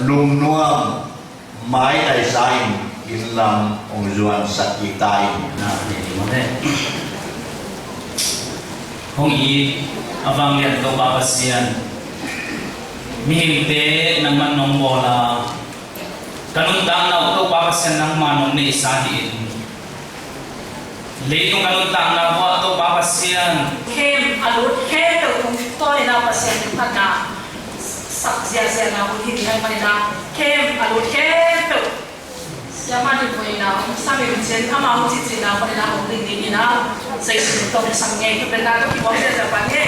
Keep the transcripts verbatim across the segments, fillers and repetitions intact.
Lungnuam maitai sa-in inn lam hong zuansak kik ta in. Na, ne ni mawk e. Hong it a vanglian Topa Pasian, mihingte nangman nong bawl a, ka nuntakna uh Topa Pasian nangman nong neihsa hi-in, leitung ka nuntakna uh ah Topa Pasian, khem a lut khempeuh tungtawn in ah Pasian min phatna sak ziahziahna hun hi ding ahih manin ah, khem a lut khempeuh Siamah Dim Hmui in ah hong sam in cin, amah hong cihcihna panin ah hong ding dingin ah Jesu min tawh hong sam ing. Thupha tawh kimuang ziahziah pah ni.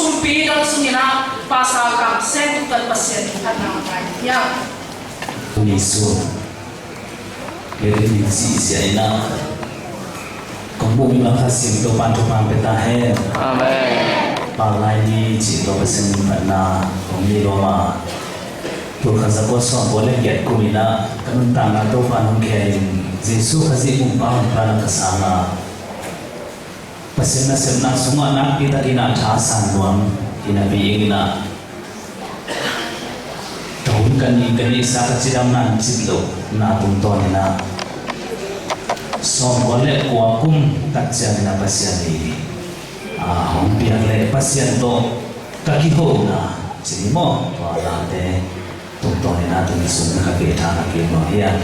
Sumpi dang sungin ah pasal kamseng tung tan Pasian min phatna ngai hiam? Tuni sun Hih ding in sihsiah in ah kong buk mi mah kha sim Topa'n thupha pia ta hen. Amen. Palai ni cih tawh Pasian min phatna kong nei nuam a, tul khat za kua sawm kua le giat kum in ah ka nuntakna Topa'n hong khel in, Jesu Khazih Kumpa hong pia na ka sang a, Pasian nasepna sungah nakpi takin ah thasan nuam hi napi ing in ah, ka hun ka nih ka neihsa ka cidamna cih lohna tungtawn in ah, sawmkua le kua kum tak ciangin ah Pasian in ah hong piak leh Pasian tawh ka kihona ci ni maw, tua late tungtawn in ah tuni sung na ka pia tha na pia maw hiam?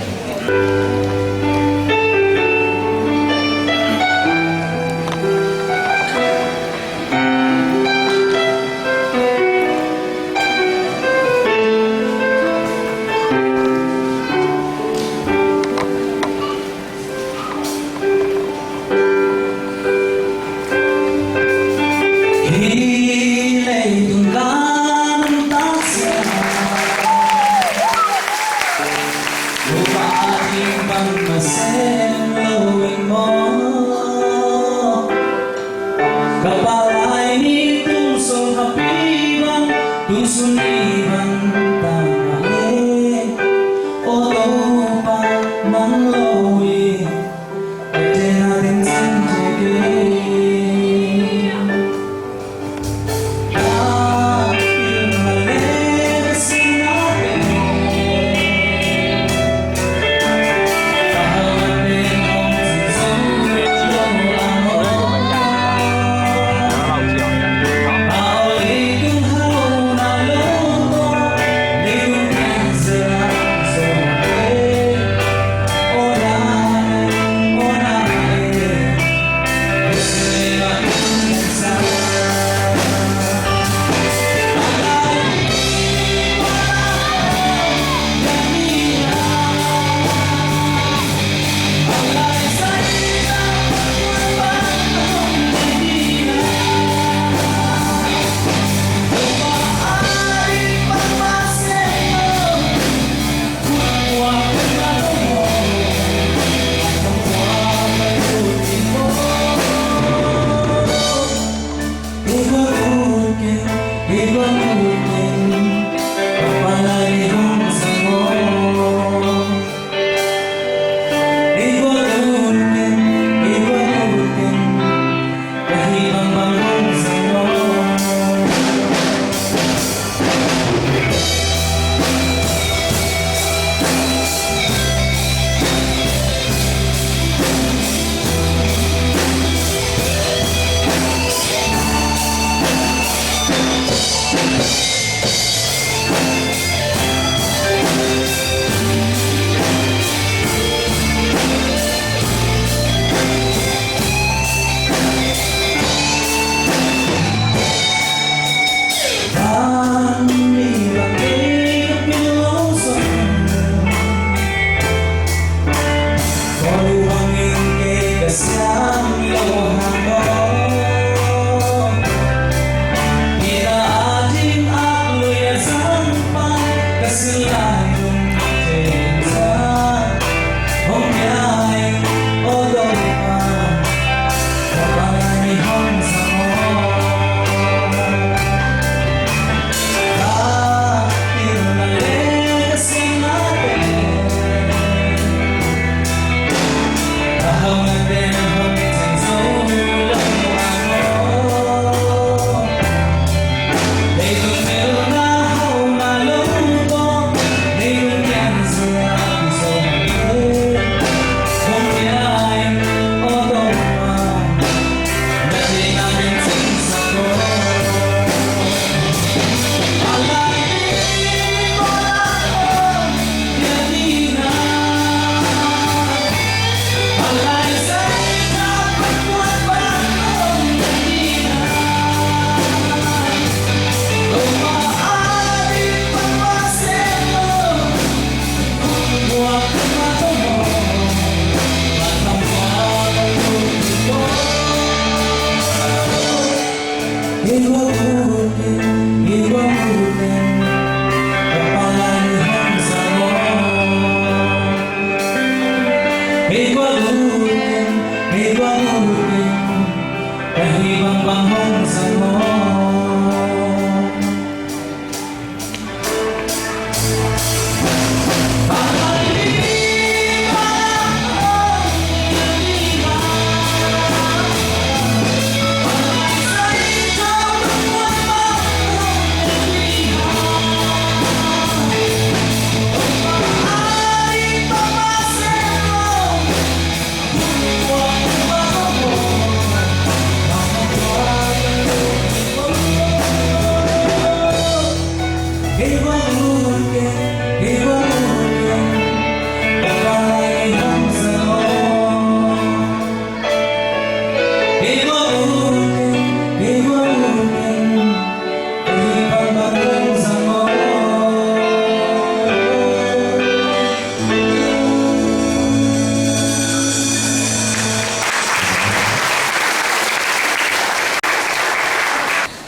Hih leitung ka nuntak ciang, Topa a ding pan masa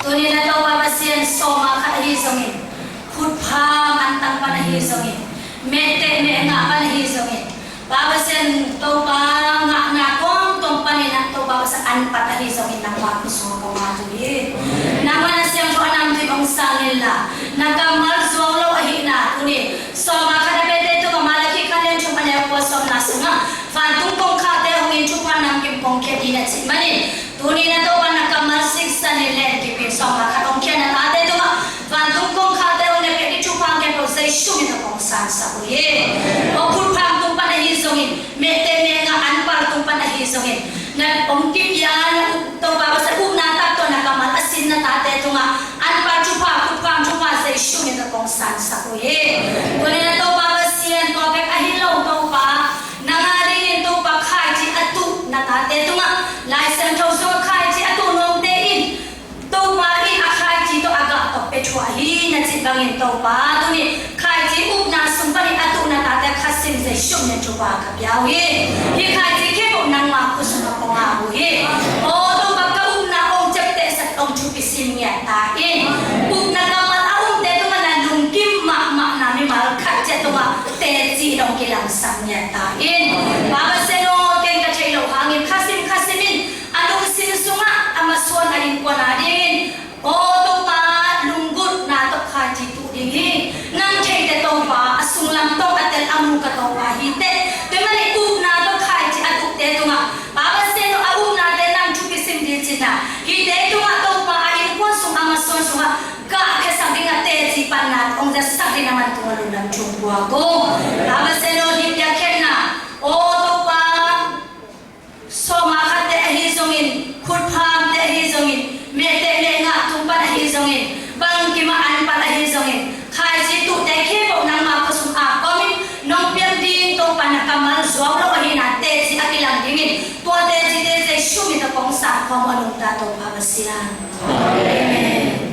Tuni-in ah Topa Pasian, sawm ah khat ahi zongin, khutpham antang pan ahi zongin, mehteh mehngah pan ahi zongin, Pa Pasian, Topa, ngahna tuamtuam panin ah Topa Pasian, an pan ahi zongin nangma khutsung ah kong at uh hi. Nangma na siangtho a namtui hong sang inla, na kammal zuang lo ahihna tuni sawm ah khat a bete tungah Malakhi khat lian thum a neu kua sawmna sungah vantung kongkhakte hong in thupha namkim kong khia ding na cih manin, tuni-in ah Topa na kammal siksan in lenkip in sawm ah khat hong khia na tate tungah vantung kongkhakte hong ne pia ding thupha hong khia peuh Jesu min tawh kong sansak uh hi. Aw khutpham tung pan ahi zongin, mehteh mehngah anpal tung pan ahi zongin, na hong kipia na Topa Pasian upna tak tawh na kammal a sin na tate tungah anpal thupha, khutpham thupha Jesu min tawh kong sansak uh hi. Tuni-in ah Topa Pasian, tua bek ahi lo Topa, nang a dingin Topa khaici a tuh na tate tungah, Lai Siangtho sungah khaici a tuh nuamte in Topa in a khaici tawh a gah tawh pia thuah hi na cih bangin Topa, tuni khaici upna sung panin a tuh na tate khat sin Jesu min thupha ka pia uh hi. Hih khaici khempeuh nangma khutsung ah kong at uh hi. Aw Topa, ka upna hong ciaptehsak, hong thupi sim ngiat ta in. Upna kammal a umte tungah na lungkim mahmahna mimal khat ciat tungah teci in hong kilangsak ngiat ta in. Pa Pasian aw, ken ka theih loh hangin khasim khasim in a lungsim sungah a masuan a innkuan a dingin, aw Topa, lunggulhna tawh khaici tuh ding hi. Nang theite Topa, a sunglam tawh a tel a mu ka Topa hi teh. Tua ahih manin upna tawh khaici a tuhte tungah, Pa Pasian aw, a upnate nang thupi sim ding cihna, hihte tungah Topa, a innkuan sung a masuan sungah gah khiasak ding a teci panna hong zatsak ding na man tungah lungdam thu puak uh. Pa Pasian aw, hih piakkhiatna, aw Topa, sawm ah khatte ahi zongin, khutphamte ahi zongin, mehteh mehngah tung pan ahi zongin, bangkim ah an pan ahi zongin, khaici tuhte khempeuh nangma khutsung ah kawmin nong piak ding Topa na kammal zuau lo ahihna teci a kilang dingin, tua tecite Jesu min tawh kong sankhawm uh a, nungta Topa Pasian. Amen.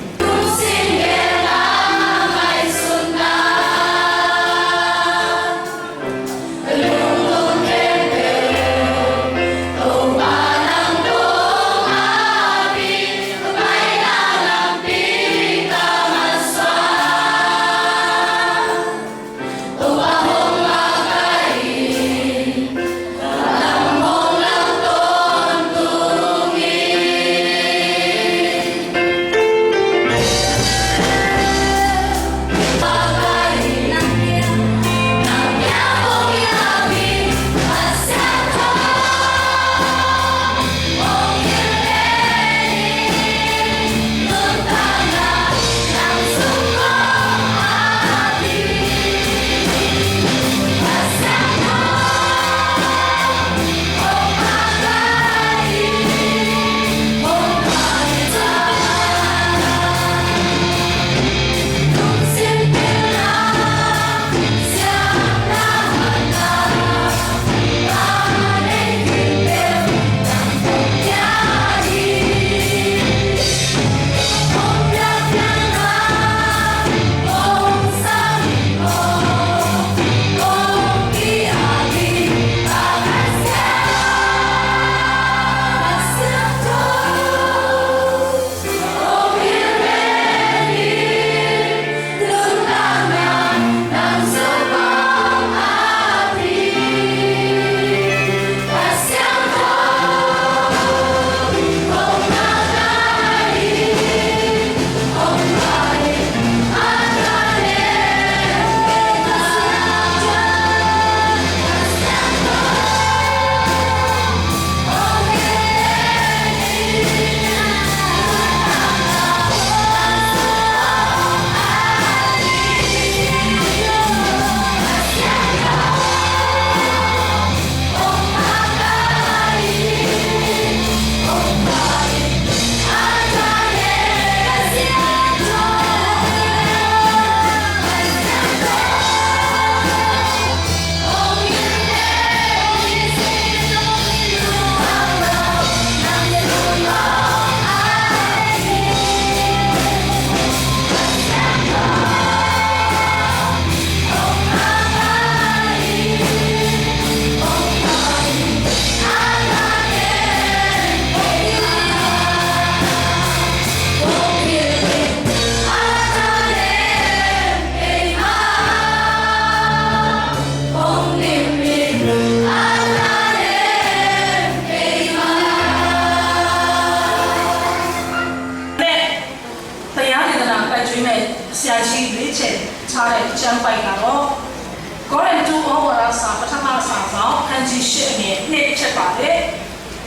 ကောရိန္သုဩဝါဒစာ ပထမစာစောင် ခန်းကြီးရှစ် အငယ်နှစ် ဖြစ်ပါတယ်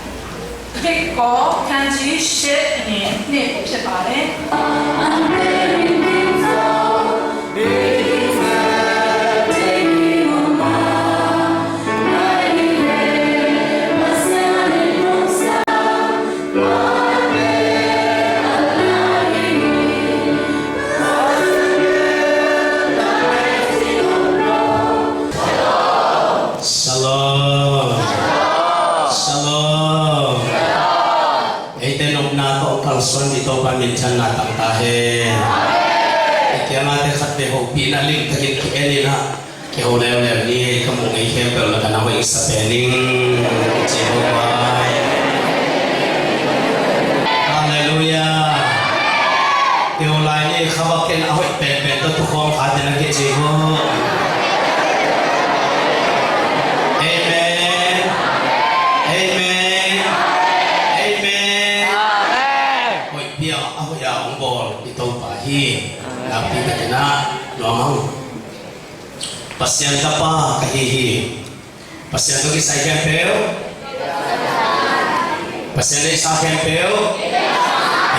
။ တစ် ကောရိန္သုရှစ် အငယ်နှစ် ဖြစ်ပါတယ်။ Shalom. Shalom. Eite nopna tawh kalsuan i Topa minthanna tang ta hen. I kiangah te khat vei hopihna limtakin ki-en in ah, kiho leuleu ni. Ei ka muh ngei khempeuh lakah na hoih sa pen ning. Ci ho pai. Halleluiah. Kiho lai ni, kha va ken a hoih penpen tawh tukhawm kha te na kici ho. Amen. Amen. Amen. Hoih piang a hoih a hong bawl i Topa hi. Nakpi takin ah nuam hang. Pasian tapa ka hi hi. Pasian tawh kisai khempeuh, Pasian deihsa khempeuh,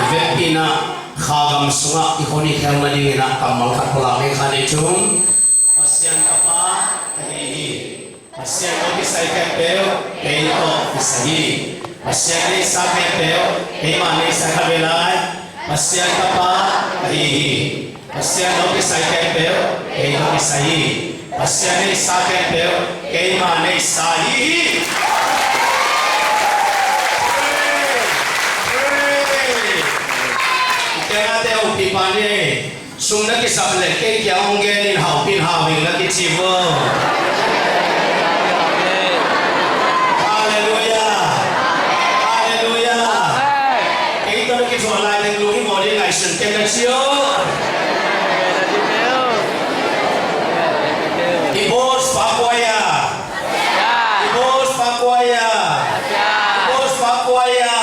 i vekpi in ah kha gam sungah i hun i khelh nadingin ah kammal khat pulak ding kha ni. Thum. Pasian tapa ka hi hi. Pasian tawh kisai khempeuh, kei tawh kisai hi. Pasian deihsa khempeuh, keima neihsa kha ve lai. Pasian tapa ka hi hi. Pasian tawh kisai khempeuh, kei tawh kisai hi. Pasian neihsa khempeuh, keima neihsa hi hi. Hallelujah. Sum na kisap leh kei kiang hong gen in, haupin hau ing na kici vo. Halleluiah. Halleluiah. Kei tawh na kithuah lai teng lunghimawh ding ngaihsun ken na ci o. I boss pa kua hia? I boss pa kua hia? I boss pa kua hia?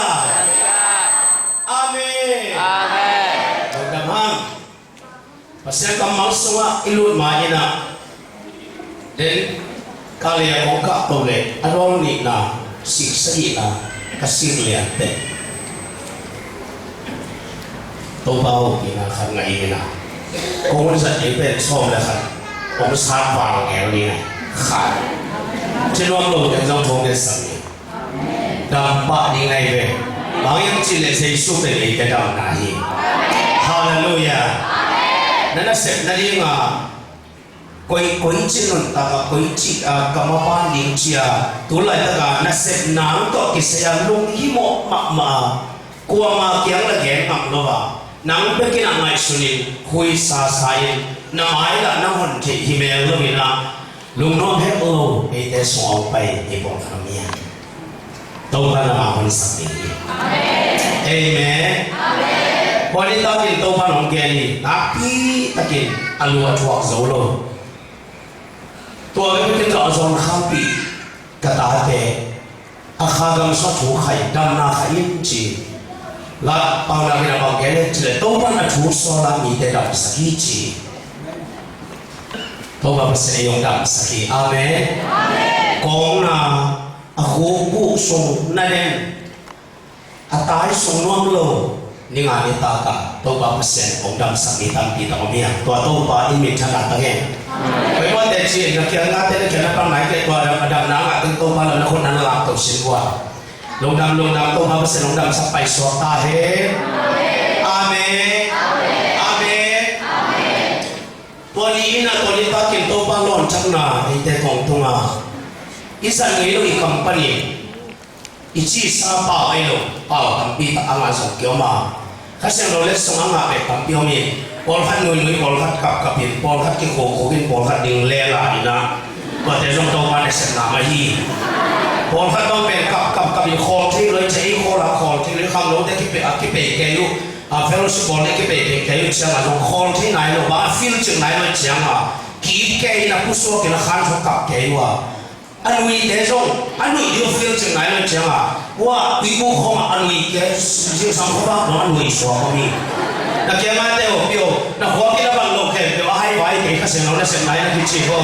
Amen. Amen. Lungdam hang. Pasian kammal sungah i lut ma in ah, den ka lei a kong kah to leh a dawl nihna, sik sagihna ka sik lian teh, Topa hopihna khat ngah in ah, kong hun zat ding pen sawm le khat, kong sat val ngel ding ah, khat ci nuam lo teng zong thong den sam ni. Dam pah ding ahi ve. Bang hang hiam cih leh Jesu pen eite damna hi. Halleluiah. Na nasep nading a koi, koici nuntak a, koici a ka mapan ding ci a, tu laitak a nasep nang tawh kisai a lunghimawh mahmah a, kuama kiang la gen ngam lo a, nang bek in ah ngaihsun in, huisa sa in, na mai lah na hon theih hi mel lo in ah, lungnuam hek lo eite sungah hong pai hi pawlkhat om hi a. Topa na ma honsak ding hi. Amen. Amen. Amen. Hua ni takin Topa nong gen hi, nakpi takin a lu a thuak zo lo. Tua bek in tua a zawn khampi ka tate a kha gam sungah thu khai, damna khai in ci. Lat paunak in a bang gen ci leh Topa na thu sawl a mite damsak hi ci. Topa Pasian ei hong damsak hi. Amen. Amen. Kawngna a khukbuk sung na den, a tai sung nuam lo, ninga nitak a Topa Pasian hong damsak mi tampi tak om hi a. Tua Topa in minthanna tang hen. Amen. Koi mawte ci na kiang ngate na kiang na pang nai kei tua dam, a damna ngah teng Topa lam na khut na lak to sin vua. Lungdam, lungdam, Topa Pasian hong damsak paisuak ta hen. Amen. Amen. Tua ni in a, tua ni takin Topa lawnthakna eite kong tunga i zat ngei lo i company, i cisa pau ahi lo pau tampi tak a ngah zong kiom a, Kha Siangtho letsong a ngah bek tampi om in, pawlkhat nuinui, pawlkhat kapkap in, pawlkhat kikhukhuk in, pawlkhat ding lela in a, tuate zong Topa nasepna mah hi. Pawlkhat bang pen kapkapkap in khawl thei lo in, cia i khawl a khawl thei lo in, khangnote kipei, a kipei kei uh, a fellowship bawlte kipei kei uh ciang a zong khawl thei nai lo, bang a feel cing nai lo ciang a, kip kei in a pusuak in a khan thawk kap kei uh a. A nuite zong a nuih ding a feel cing nai lo ciang a, ua, tuibu khawng ah a nui kei, zingsang khawng ah zong a nui suak khawng hi. Na kiangah te uh, pio, na khua kila bang lo khempeuh a hai vai kei, Kha Siangtho nasepna hi na kici ko.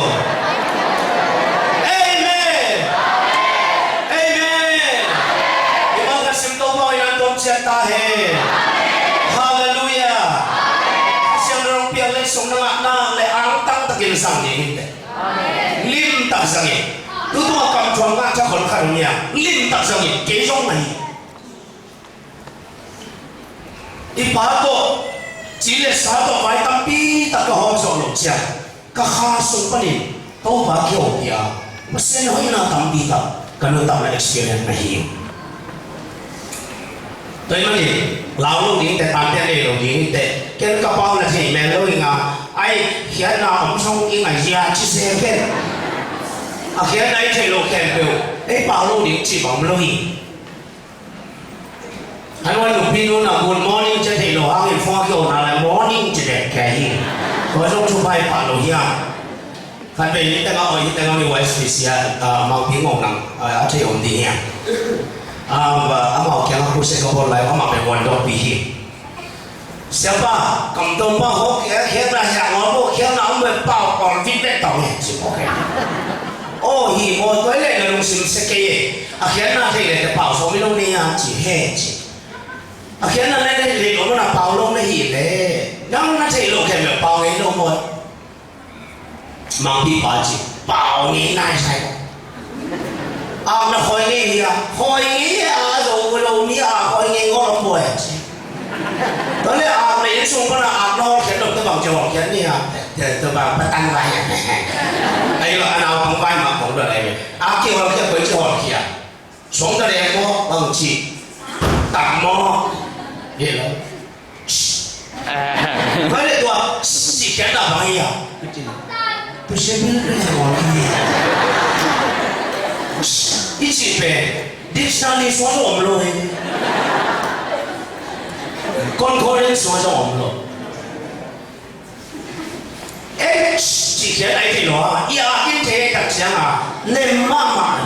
zang ni in teh. Limtak zang in. Tutung a kam thuam ngah thakhon khat om hi a, limtak zang in, kei zong na hi. I pa tawh, ci le sa tawh vai tampi tak ka hawm zawh loh ciang, ka kha sung panin Topa kihopih a, Pasian hoihna tampi tak ka nuntakna experience ahi hi. Tua ahih manin lau lo ding teh, tanpiak nei lo ding teh, ken ka pau na thei mel lo ing a, ai, khiatna om zong ing a, zia ci se ken. A khiatna i theih loh khempeuh ei pau lo ding cih bang om lo hi. Hih nupi nu na good morning ci thei lo hangin phone a kiho na le morning ci dek kei hi. Tua zong thupha i pah lo hiam? Khat vei ni teng a oi, ni teng a mi Y S P C a, ah, Mangpi Ngok Nang, ah, a thei om ding hiam? Ah, amau kiang a crusade ka bawl lai, amah pen Wandokpi hi. Siapa, kam tom pa ho, khiatna hiah ngawm maw, khiatna om maw, pau kawl vit vet tawh nge ci maw kei. Aw hi maw, tua hi leh na lungsim se kei e. A khiatna theih leh teh pau sawm hi lo ni a ci he ci. A khiatna leh na theih loh maw, na pau lo na hih leh, nang na theih loh khempeuh pau ngei lo maw. Mangpi pa ci, pau ngei nai sai. Akna khawi ngei hi a, khawi ngei a, zo lo mi a khawi ngei ngawt om buai a ci. Tua leh akna inn sung pan a akna hawlkhiat loh teh bang ci hawlkhiat ni a, teh, teh, teh bang patang vai a. Ai lo a naupang vai mah kong dot ai ve. A kihawlkhiat koi ci hawlkhiat. Suang ta deng maw, bang ci. Tak maw. Hi lo. Bai le tua, ci khiatna bang hi a. Tua sia bil bil hi a. I cih pen dictionary sung zong om lo hi. Concordance sung zong om lo. Eh, ci khiat ai thei lo a, i a kin thei tak ciang a, nem mahmah.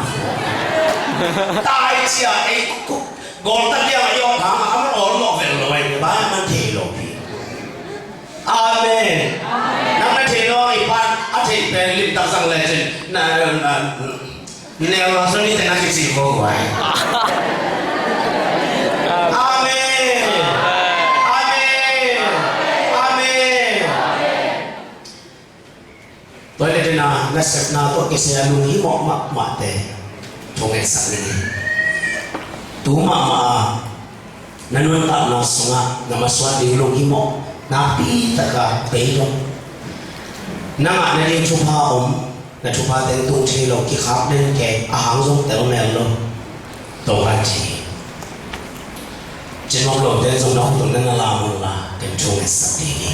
Tai cia ei kuk, gol tak liang a i awk hang a, a man awl mawh vel lo ai, bai man thei lo pi. Amen. Nang na thei lo i pan, a thei pen lim tak zang le cin, na, na, Neu lo soni te na kici ko guai. Amen. Amen. Amen. Tua leh tena nasepna tua kisai a lunghimawh mahmahte thungetsak ni. Tu mahmah a na nuntakna sungah na masuan ding lunghimawh nakpi taka bei dong. Na ngah nading thupha om, na thupha teng tung thei lo, kikhak den kei, a hang zong tel mel lo. Topa ci. Ci nuam lote zong na khut tawh na na lam un la, ken thu ngetsak ding hi.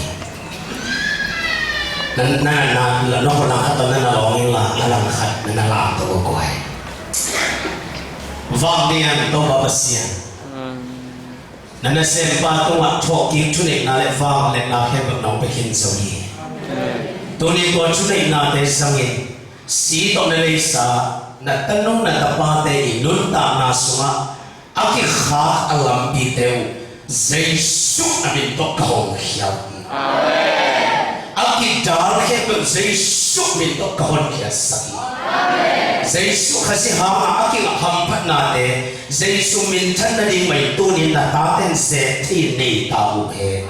Na, na, na, na, na khut lang khat tawh na na lawng in la, na lang khat na na lam tawh ko koi. Vang dian Topa Pasian. Na nasempa tungah thawhkik thuneihna le vangliatna khempeuh nong pia khin zo hi. Tuni tua thuneihnate zangin si tawh na neisa na tanu na tapate i nuntakna sungah a kikhak a lampite uh Jesuh a min tawh ka hongkhia uh hi. A kidal khempeuh Jesuh min tawh ka honkhiatsak hi. Jesuh Khazih hangah a kingah hamphatnate Jesuh minthan nading mah in tunin na taten zek thei nei ta uh hen.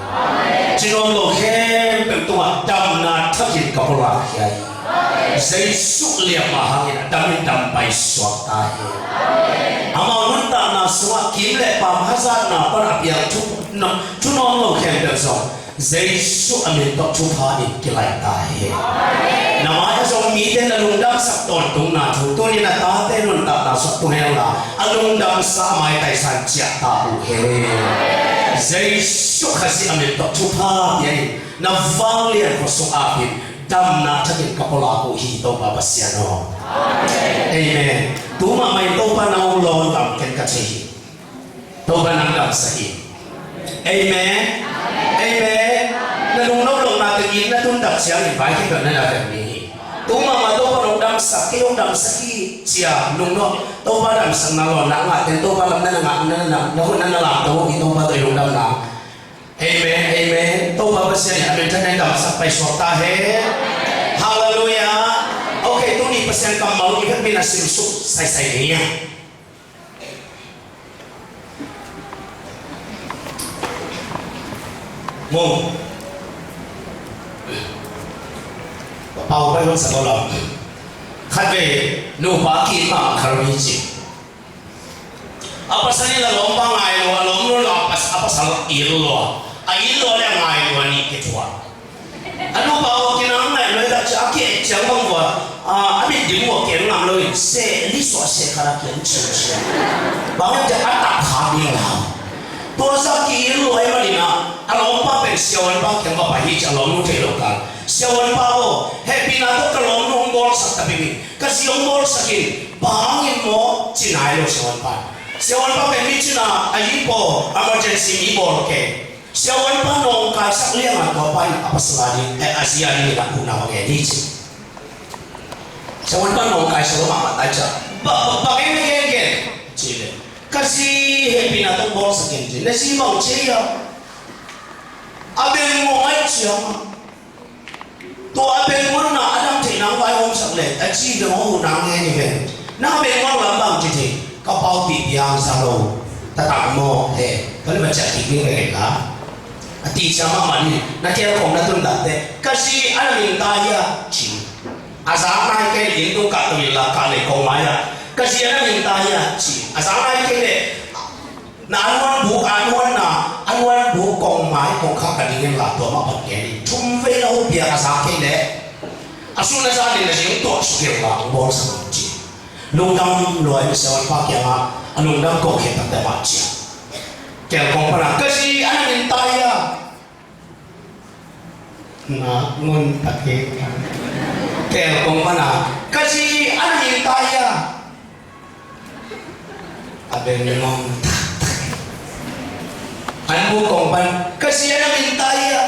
Ci nuam lo khempeuh tungah damna thakin ka pulakkhia hi. Jesuh liamma hangin a damin dampai suak ta hen. Amau nuntakna sungah kim le pam hazatna pan a piang thu, thunuam lo khempeuh zong Jesuh a min tawh thupha in kilai ta hi. Na mai-ah zong mite na lungdamsak tawntungna thu tunin a tate nuntakna sungah tung hen la, a lungdamsa a maitaisan ciah ta uh hen. Jesuh Khazih a min tawh thupha pia in na vanglian khuasung apin damna thakin ka pulak uh hi Topa Pasian aw. Amen. Tu mahmah in Topa nang hong lawn lam ken ka thei hi. Topa nang damsak hi. Amen. Amen. Na lungnop lohna tengin na tun tak ciangin vai khempeuh na na vek ding hi. Tu mahmah Topa nong damsak, kei hong damsak hi cia lungnop. Topa damsakna lawnna ngah teng Topa lam na na ngah, na na, na hun na na lam to hi Topa tawh i lungdamna. Amen, amen. Topa Pasian in a minthanna in damsak paisuak ta hen. Halleluiah. Ok, tuni Pasian kammal i vekpi na simsuk saisai ding hi a. Mu. Au pai hong sa ko lam. Khat vei nupa ki ma khar mi ci. A pasal in a lawmpa ngai lo, a lawmnu la a pas-, a pasal it lo. A it lo le a ngai lo a nih kithuah. A nupa aw kinang ngai lo i tak ci a ki et ciang bang vua. A mit ding vua kiang ngam lo in se li suah se khat a kiang ciu ciu. Bang in a tak kha ding lau. Tua zah ki-it lua ahih manin ah, a lawmpa pen siavuanpa kiang va pai hi ci a lawmnu thei lo kal. Siavuanpa aw, hehpihna tawh ka lawmnu hong bawlsak ta pih in, ka zi hong bawlsak in, bang hangin maw ci nai lo siavuanpa. Siavuanpa pen mi cina a yi paw emergency mi bawl kei. Siavuanpa nawngkaisak liang a tua pa in a pasal a ding, eh, a zi a ding in a upna va gen hi ci. Siavuanpa nawngkaisak lo mahmah ta hi ci a. Ba, ba, ba gen, gen, gen ci le. Ka zi hehpihna tawh bawlsak in ci. Na zi bang ci a. A beng mawng ahih ciang a. Tua a beng mawngna a dam theih nang vaihawmsak le. A ci beng hong huh nang ngen hi ve. Na beng mawng lam bang ci thei. Ka pau pih piang sa lo. Taktak maw he. Tua le ma ciah kik ding ve la. A ti ciang mahmah ni. Na kial khong na tun dak teh. Ka zi a na min ta hia ci. A zak nai kei le inn tung kah tung in la kah le kong mai ah. Ka zi a na min ta hia ci. A zak nai kei le na a nuan buk, a nuan na, a nuan buk kong mai kong kha ka ding in la tua mah bang gen in. Thum vei na hong pia a zak kei le. A sun a zan in na zi hong tuah suk kei la hong bawlsak ci. Lungdam lua in siavuanpa kiangah a lungdam kong khe taktak mah ci a. Kel kong pana ka zi a na min ta hia. Na ngun tak hi. Tel kong pana ka zi a na min ta hia. A beng ngong tak tak. An bu kong pan ka zi a na min ta hia.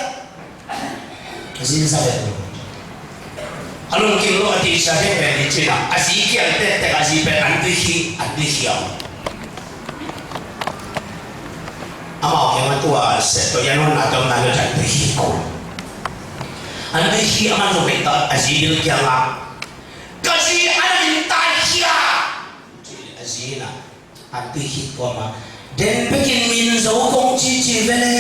Ka zi sa beng. A lungkim lo a tisa he pen hi cina a zi kiang tektek a zi pen an tui khi an tui khi a. Amau kiangah tua seh tua yan hon na tom na lo an tui khi ko. An tui khi a man zong hei ta a zi bil kiangah ka zi a na min ta hia. A zi na an tui khi ko ma den pekin min zo kong ci ci ve le.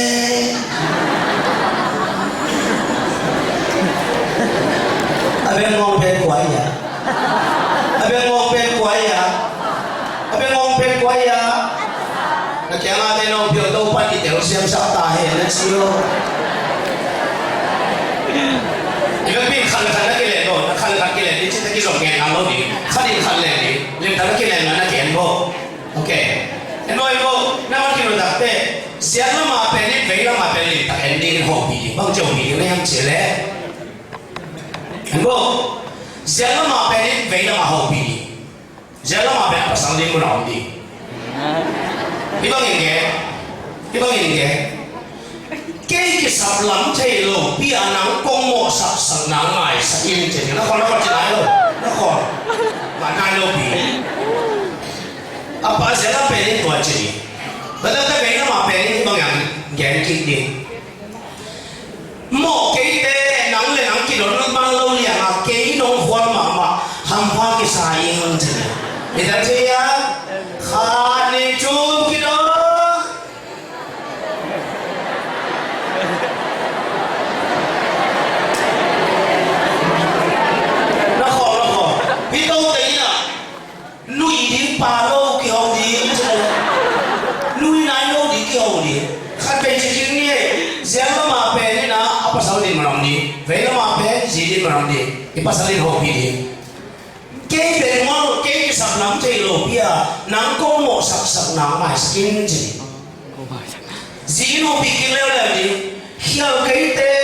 A beng ngong pen kua ia. A beng ngong pen kua ia. A beng ngong pen kua ia. Na kiangah te no pio to pan i tel siam sak ta he na ci lo. I beng pi khan khan na kilen lo, na khan khan kilen ni ci ta ki zong ngen ang lo ni. Khan in khan len ni. Lim ta na kilen na na ken lo. Ok. En bo, en bo, na wan kilo tak te. Ziak lama pen in, vei lama pen in, tak en ding in hopih ding. Bang ci hopih ding na hiam ci le. En bo, ziak lama pen in, vei lama hopih ding. Ziak lama pen a pasal ding mun a om ding. Hi bang in gen. Hi bang in gen. Kei kisap lam thei lo pi a nang kong mawhsaksak nang maisak in ci na khon na khon ci nai lo na khon. Mah nai lo pi. A pa sia lam pen in tua ci ni. Bata ta kei na ma pen in bang yang gen kik ding. Mawh keite nang le nang kidon man lo liang a kei nong khual mahmah hampha kisa ing ci ni. Ni ta ci a kha ni cum kidon. Na khawng, na khawng. Hih to te in ah, nui ding pa lo kihong ding, nui nai lo ding kihong ding. Khat vei ci ding ni, ziang lamah pen in ah, a pasal ding manam ding. Vei lamah pen zi ding manam ding. I pasal in hopih ding. Kei bengmawh, kei kisap lam thei lo pi a, nang kong mawhsaksak nang maisak in ci. Zi in hopih kik leuleu ding. Khial keite,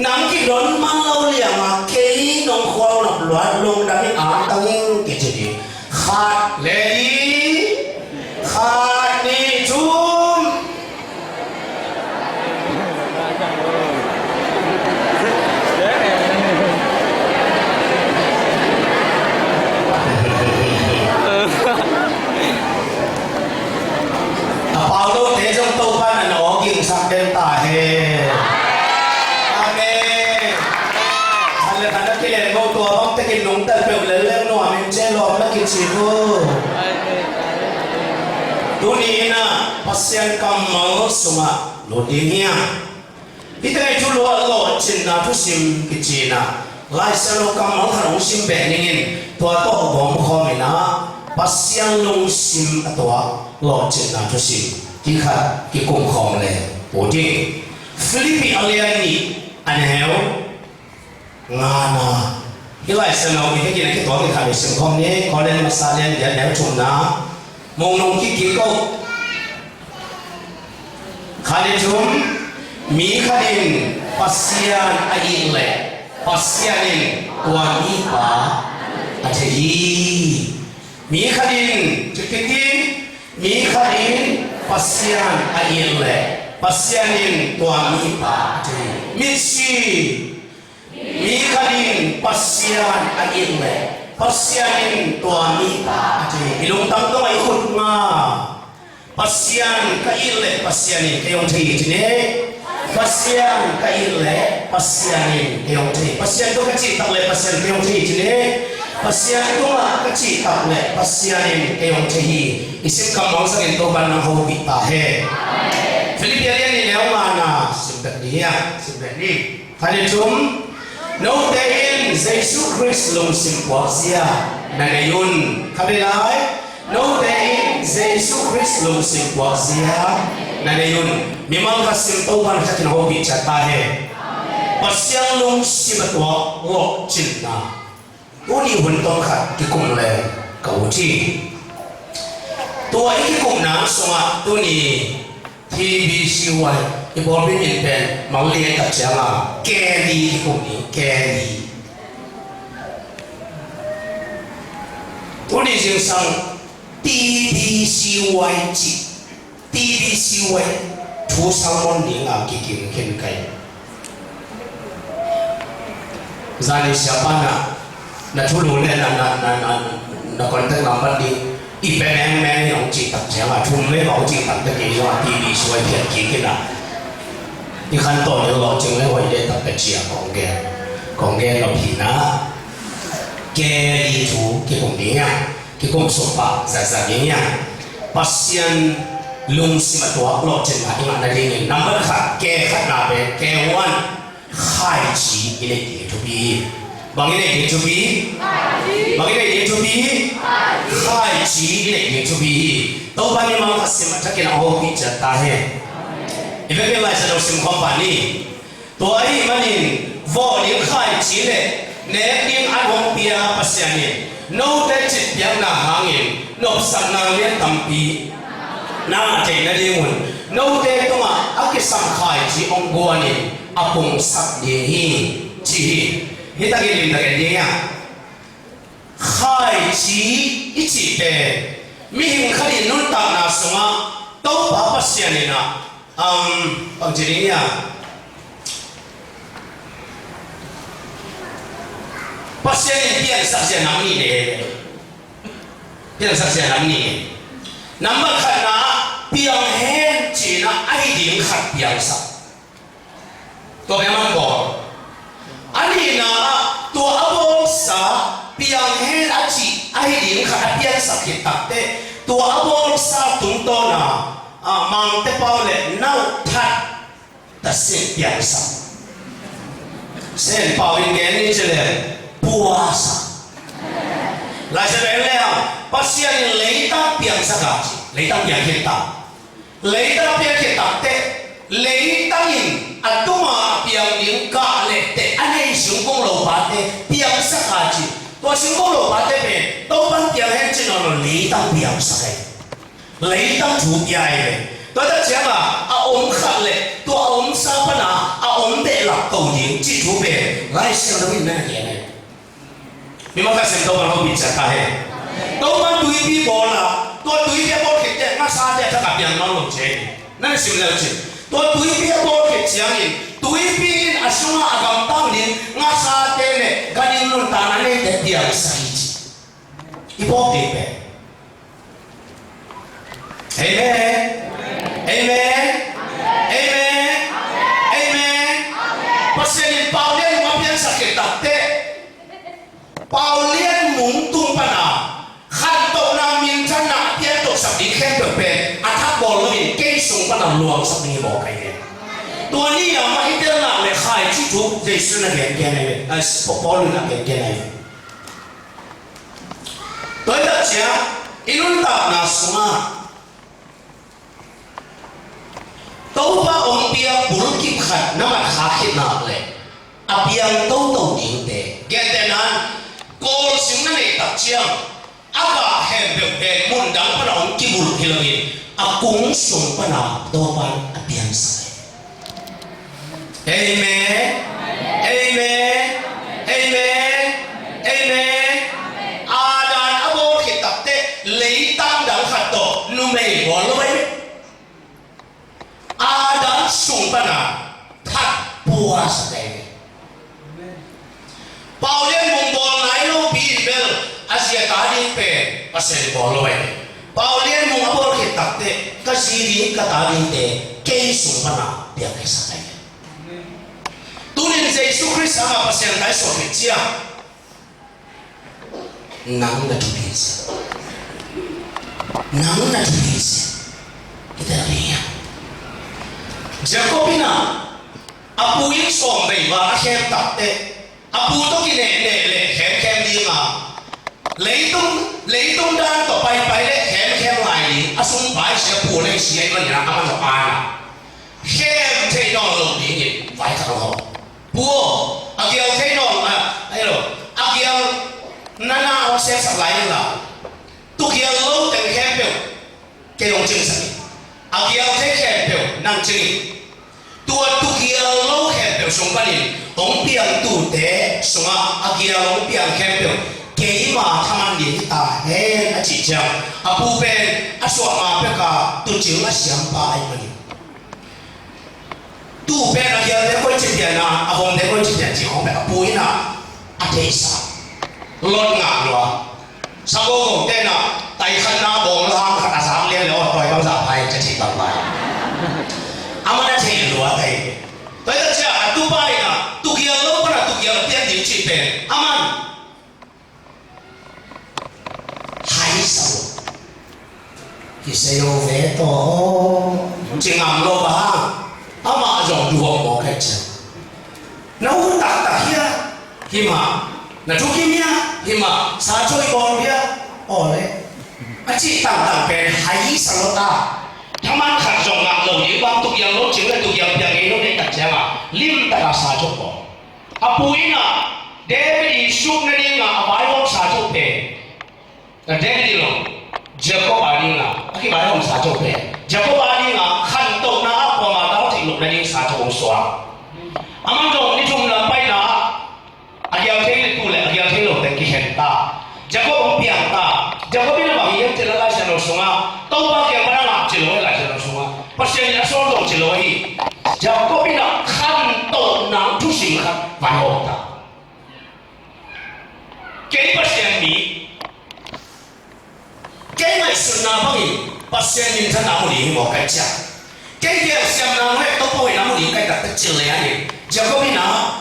nang kidon man lo liang a, kei nong khual nop luat lungdam in antang in kici ding. Khat, ready? Khat, nih, thum. A pau lote zong Topa na na aw gingsak den ta hen. Amen. Khat le khat na kilen bo tua bang tekin nungta peuh lel leng nuam in ce lawm na kici ko. Tuni in ah Pasian kammal sungah lut ding hi a. Hih teng hi thu luah lawhcinna thusim kici in ah Lai Siangtho kammal khat hong sim beh ning in, tua tawh gawm khawm in ah, Pasian lungsim a tuak lawhcinna thusim kikhat kikum khawm le uh ding. Filipi a lian nih a neu ngana. Hih Lai Siangtho i vekin a kituak kikhat i sim khawm ni. Korin masa lian giat neu thumna. Mong nong kik kik ko. Khat le thum. Mi khat in Pasian a it leh Pasian in tua mipa a thei hi. Mi khat in, kik kik kik. Mi khat in Pasian a it leh Pasian in tua mipa a thei hi. Mitsi. Mi khat in Pasian a it leh Pasian in tua mipa a thei hi. I lungtang tungah i khut nga. Pasian ka it leh Pasian in kei hong thei hi ci ni. Pasian ka it leh Pasian in kei hong thei hi. Pasian tungah ka cih tak leh Pasian kei hong thei hi ci ni. Pasian tungah ka cih tak leh Pasian in kei hong thei hi. I sim kammal sangin Topa'n nang hopih ta hen. Filipi a lian nih neu ngana sim bek ni hiam? Sim bek ni. Khat le thum. Note in Jesu Khrist lungsim puakzia na nei un. Kha vei lai. Note in Jesu Khrist lungsim puakzia na nei un. Mimal khat sim, Topa'n khat in hopih ciat ta hen. Pasian lungsim a tuak lawhcinna. Tuni hun tawm khat kikum le ka ut hi. Tua i kikumna sungah tuni T B C Y i pawlpi min pen Mangli a tak ciangin Kelly kikum ni, Kelly. Tuni zingsang T B C Y cih T B C Y thu sermon dingin kikim khin ka hi. Zani siapa na, na thulu le na, na, na, na, na contact number ding i pe mengmeng in hong cih tak ciangin thum le hong cih tak te kei zong a T B C Y phiat kik in a. I khantawn ding lawhcing le hoih le tak ka ci a kong gen, kong gen nop hi na. Kelly thu kikum ding a. Kikum suk pah zatzat ding hiam? Pasian lungsim a tuak lawhcinna i ngah nadingin number khat, K khatna pen, K one, khaici i neih ding thupi hi. Bang i neih ding thupi? Bang i neih ding thupi? Khaici i neih ding thupi hi. Topa in mimal khat sim a thakin a hopih ciat ta hen. I vekin Lai Siangtho sim khawm pah ni. Tua ahih manin vawh ding khaici le nek ding an hong pia Pasian in note citpiakna hangin nopsakna lian tampi na ngah theih nadingun note tungah a kisam khaici hong guanin a pungsak ding hi, ci hi. Hih takin limtakin ding hiam? Khaici i cih pen mihing khat in nuntakna sungah Topa Pasian in ah, um, bangci ding hiam? Pasian in piangsak zia nam nih nei. Piangsak zia nam nih nei. Number khatna ah piang hen cihna ahi ding khat piangsak. Tua bek mah bawl. A nihna ah tua a bawlsa piang hen a cih ahi ding khat a piangsak khit takteh tua a bawlsa tungtawna, ah, Mangte pau le nauh that ta sin piangsak. Sen pau in gen ni ci le puasak. Lai Siangtho en le hang Pasian in leitang piangsak a ci, leitang piang khit tak. Leitang a piang khit takteh leitang in a tuma a piang ding kah le teh a nei singkung lopate piangsak a ci. Tua singkung lopate pen Topa'n piang hen ci nawn lo, leitang piangsak hi. Leitang thu pia hi ve. Tua tak ciangin a om khat le tua a omsa pana a om behlap ko ding cih thu pen Lai Siangtho in na gen hi. Mimal khat sim, Topa'n hopih ciat ta hen. Topa'n tuipi bawl a, tua tuipi a bawl khit teh ngasate a thak a piang nawn lo ci hi. Na na sim leu cin. Tua tuipi a bawl khit ciangin tuipi in a sungah a gamtang ding ngasate le ganhing nuntakna neite piangsak hi ci. I phawk ding pen. Amen. Amen. Amen. Amen. Pasian in Paulian mung a piangsak khit takteh Paulian mung tung pana khantohna minthanna a piantohsak ding khempeuh pen a thak bawl loin kei sung pana luangsak ding hi mawk ahi ve. Tua ni a mah i telna le khai Cih thu Jesu in a gengen ahi ve. A, Paul in a gengen ahi ve. Tua hi tak ciang i nuntakna sungah Topa hong piak bulkip khat na mat khak khit nak leh a piang toto dingte, gentehna in Kawl sim na neih tak ciang a gah khempeuh pen mun dang pana hong kibulh hi loin a kung sung pana Topa in a piangsak hi. Amen. Amen. Amen. Amen. Adam a bawl khit takteh leitang dang khat tawh numei bawl lo ahi. Adam sung pana that puasak ahi. Pau Lian Mung bawl nai lopi in bel a zi a ta ding pen Pasian bawl lo ahi. Pau Lian Mung a bawl khit takteh ka zi ding ka ta dingte kei sung pana piak ahi sak ahi. Tunin Jesu Khrist hangah Pasian ta i suak khit ciang nang na thupi sia. Nang na thupi sia. Hita na hi a. Jacob in a, a pu inn sawm vei val a khem takteh a pu tawh kinehneh leh khemkhem ding a, leitung, leitung dan tawh paipai leh khemkhem lai ding a sungpai sia pu lei sia i manin a, a man a pan a khem thei nawn lo dingin vai khat hong. Pu aw, a gial thei nawn a, a hi lo, a gial nana hong semsak lai in la, tugial lo teng khempeuh kei hong cingsak in. A gial thei khempeuh nang cing in. Tua tugial lo khempeuh sung panin hong piang tute sungah a gial hong piang khempeuh keima thaman ding hi ta hen a cih ciang a pu pen a suah ma peka tucing a siampa ahi manin. Tuu pen a gialte koi ci pian a, a vomte koi ci pian ci khong pen a pu in a, a theihsa. Lot ngah lua. Sagogo ten a, tai khat na bawng lam khat a zak lian le aw, tawi bang zak pai, ci ci bang pai. Aman a thei lua thei. Tua hi ta ciang a tupa in a, tugial lo pan a tugial pian ding ci pen. Aman hai sa lo. Kisei lo ve tawh. Ci ngam lo bang. Amah zong duh mawk kei ciang. Na ut taktak hia? Hi mah. Na thukim hia? Hi mah. Sa cawh i bawl hia? Aw le. A cih tangtang pen hai sa lo ta. Thaman khat zong ngah lo ding bang tugial lo cing le tugial piang ngei lo nei tak ciang a limtak a sa cawh bawl. A pu in a, David i suk nading a a vaihawm sa cawh pen. Na David i lo, Jacob a ding a, a kivaihawm sa cawh pen. Jacob a ding a, khantohna a kuamah tawh theih loh nading sa cawh hong suak. Aman zong ni thumna paina, a gial thei le tuu le, a gial thei lo teng kikhen ta. Jacob hong piang ta. Jacob in a bang hiam cih leh Lai Siangtho sungah, Topa kiang pan a ngak ci lo hi Lai Siangtho sungah. Pasian in a sawl zong ci lo hi. Jacob in a khantohna thusim khat vaihawm ta. Kei Pasian mi, kei ngaihsutna bangin Pasian minthanna mu ding hi maw kai ciang. Kei gelsiamna mu leh Topa hoihna mu ding kai tak tak cil leh a ni. Jacob in a,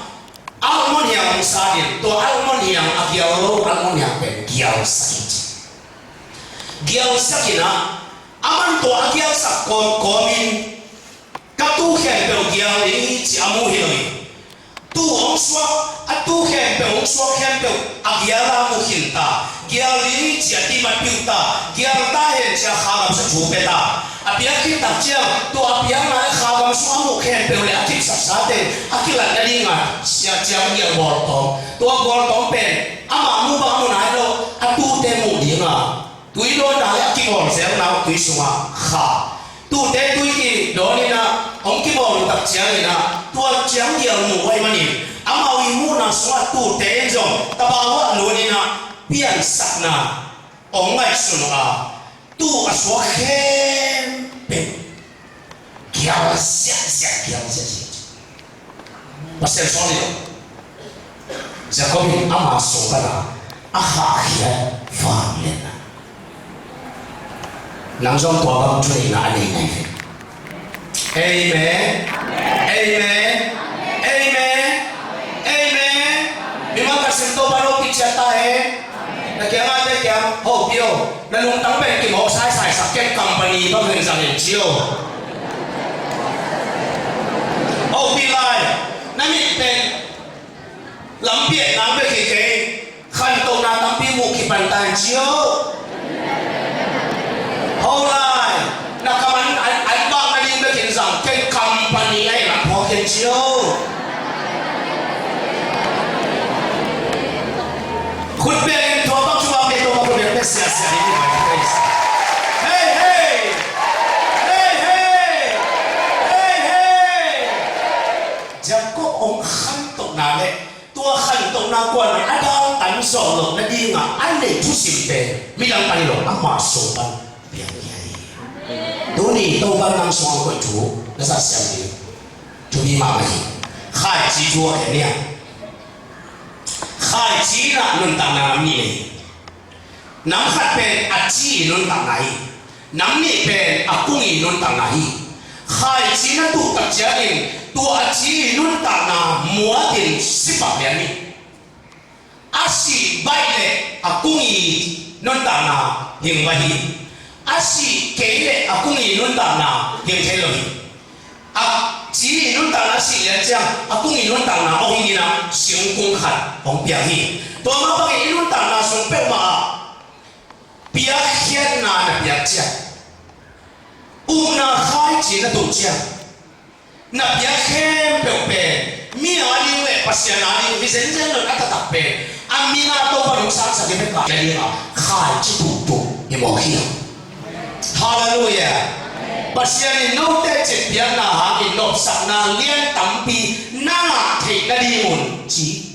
almond hiang hong sa ding, tua almond hiang a gial lo, almond hiang pen gialsak in ci. Gialsak in a, aman tua a gialsak kawmkawm in, ka tuu khempeuh gial ding hi ci a mu hi lo hi. Tuu hong suak, a tuu khempeuh hong suak khempeuh a gial a mu khin ta. Gial ding hi ci a timat piu ta. Gial ta hen ci a kha gamsa thu pia ta. A piak khit tak ciang, tua a piakna le kha gamsa a mu khempeuh le a kipsaksa teng a kilat nading a sia ciang gial bawltawm. Tua bawltawm pen amah mu bang a mu nai lo, a tuute mu ding a, tui dawnna le a kibawl zelna uh tui sungah kha. Tuute tui kidawn in a, hong kibawl uh tak ciangin a, tua ciang gial mu uh ahih manin, amau i muhna sungah tuute in zong tabau ah lun in a, piansakna hong ngaihsun uh a, tuu a suak khempeuh gial ziahziah, gial ziahziah. Pasian sawl hi lo. Jacob in ama sung pana a khahkhia vangliatna. Nang zong tua bang thuneihna a nei nai ve. Amen. Amen. Amen. Amen. Mimal ka sim Topa lo pi ciat ta hen. Na kiang a te kiang, hopih o. Na lungtang pen kimawk saisai sak ken, company bang hen zang hen ci o. Hopih lai. Na mit pen lampi etna bek hi kei, khantohna tampi muh kipan ta hen ci o. Ho lai, na kam an, an, an bang nading bekin zang, ken company a hi lam phawk hen ci o. Khut bengin tua bang cu bang beng tua bang tua beng bek siasia ni, my praise. Hey, hey! Hey, hey! Hey, hey! Jacob hong khantohna le tua khantohna kuan a dal tan zawh loh nadingah a neih thusim pen midang pan hi lo, amah sung pan piang hi a hi. Tuni Topan nang sungah koih thu na zat siam ding thupi mahmah hi. Khaici thu a khen nia. Khaici in ah nuntakna nam nih nei. Nam khat pen a ci i nuntakna hi. Nam nih pen a kung i nuntakna hi. Khaici na tuh tak ciangin tua a ci i nuntakna muatin si pah lian hi. A sih baih leh a kung i nuntakna hing baih hi. A sih kei leh a kung i nuntakna hing thei lo hi. A ci i nuntakna sih lian ciang a kung i nuntakna hong hing in ah singkung khat hong piang hi. Tua mah bangin i nuntakna sung peuhmah ah piakkhiatna na piak ciang, upna khaici na tuh ciang, na piak khempeuh pen mi a ding le Pasian a ding hi zenzen lo in a taktak pen a min a Topa nong sangsak hi bek a ding a khaici tuhtuh hi mawk hi. Halleluiah. Pasian in note citpiakna hangin nopsakna lian tampi na ngah theih nadingun ci.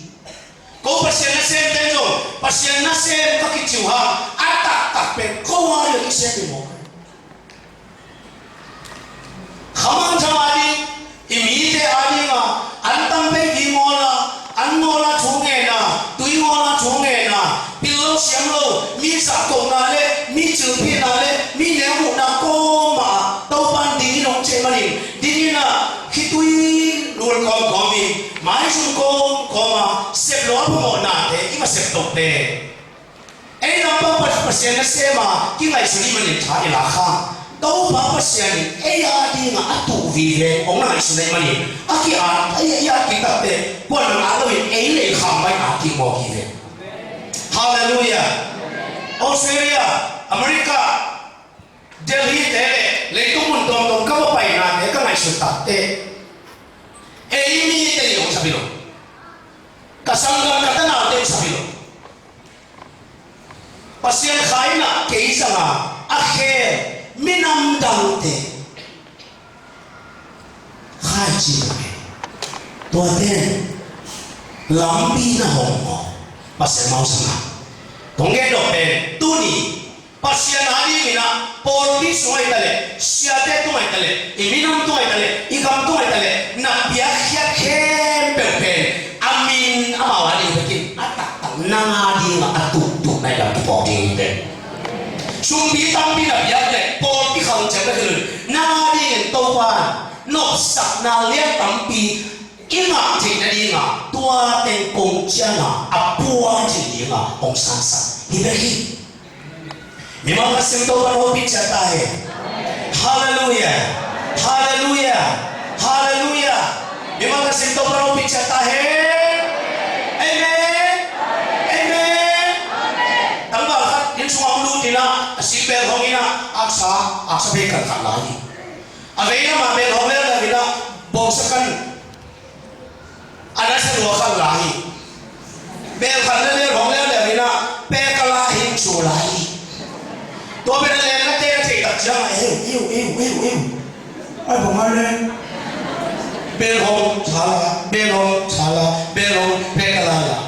Ko Pasian nasemte zong Pasian nasem ka kici uh hang a taktak pen ko a ding i sem hi mawk. Khamangthang a ding, i mite a ding a, an tam pei pi ngawl a, an ngawl a thu ngen a, tui ngawl a thu ngen a, pil lo siam lo, mi zahkohna le mi cilphihna le mi neu muhna kawmah ah Topan ding in hong ciah manin ding in ah khitui lul kawmkawm in maizum kawmkawm a sep lo a phamawhnate i va sep tohte. Ei lampang Pasian nasem a kingaihsun i hih manin tha i lak kha. Topa Pasian in ei a dingah a tuh vive hong na ngaihsun ahih manin a ki-at, ei a ki-at kik takte kuan nang at loin ei le i khang bai at kik mawk hi ve. Halleluiah. Australia, America, Delhi te le leitung mun tuamtuam ka va painate ka ngaihsut takte ei mite in hong sap hi lo. Ka sanggam ka tanaute in sap hi lo. Pasian kha in ah kei zanga a khel minam dangte khaici lo hi. Tuate lampi na hawm maw? Pasian mau zanga kong gen dawh pen tuni Pasian a dingin ah pawlpi sung ahi ta leh, siate tung ahi ta leh, i minam tung ahi ta leh, i gam tung ahi ta leh, na piakkhiat khempeuh pen a min amau a ding bekin a taktak nang a dingah a tuktuk na i lam kipawk ding hi pen. Sumpi tampi na piak leh pawlpi khang ciang na kilun nang a dingin Topa nopsakna lian tampi i ngah theih nadinga tua teng kong cianga a puang theih dinga hong sangsak hi bek hi. Mimal ka sim Topa hopih ciat ta hen. Halleluiah. Halleluiah. Halleluiah. Mimal ka sim Topa hopih ciat ta hen. Amen. Amen. Tangval khat inn sungah hong lut in ah a sing bel hong in ah aksa, aksa bei kan khat lai hi. A vei lamah bel hong lel lel in ah bawngsa kan a nasa lua khat lai hi. Bel khat na lel hong lel lel in ah pek a lai hi su lai hi. Tua pen a lel na te na theih tak ciang a eu eu eu eu eu. Ai bang a lel. Bel hong thala, bel hong thala, bel hong pek a lai la.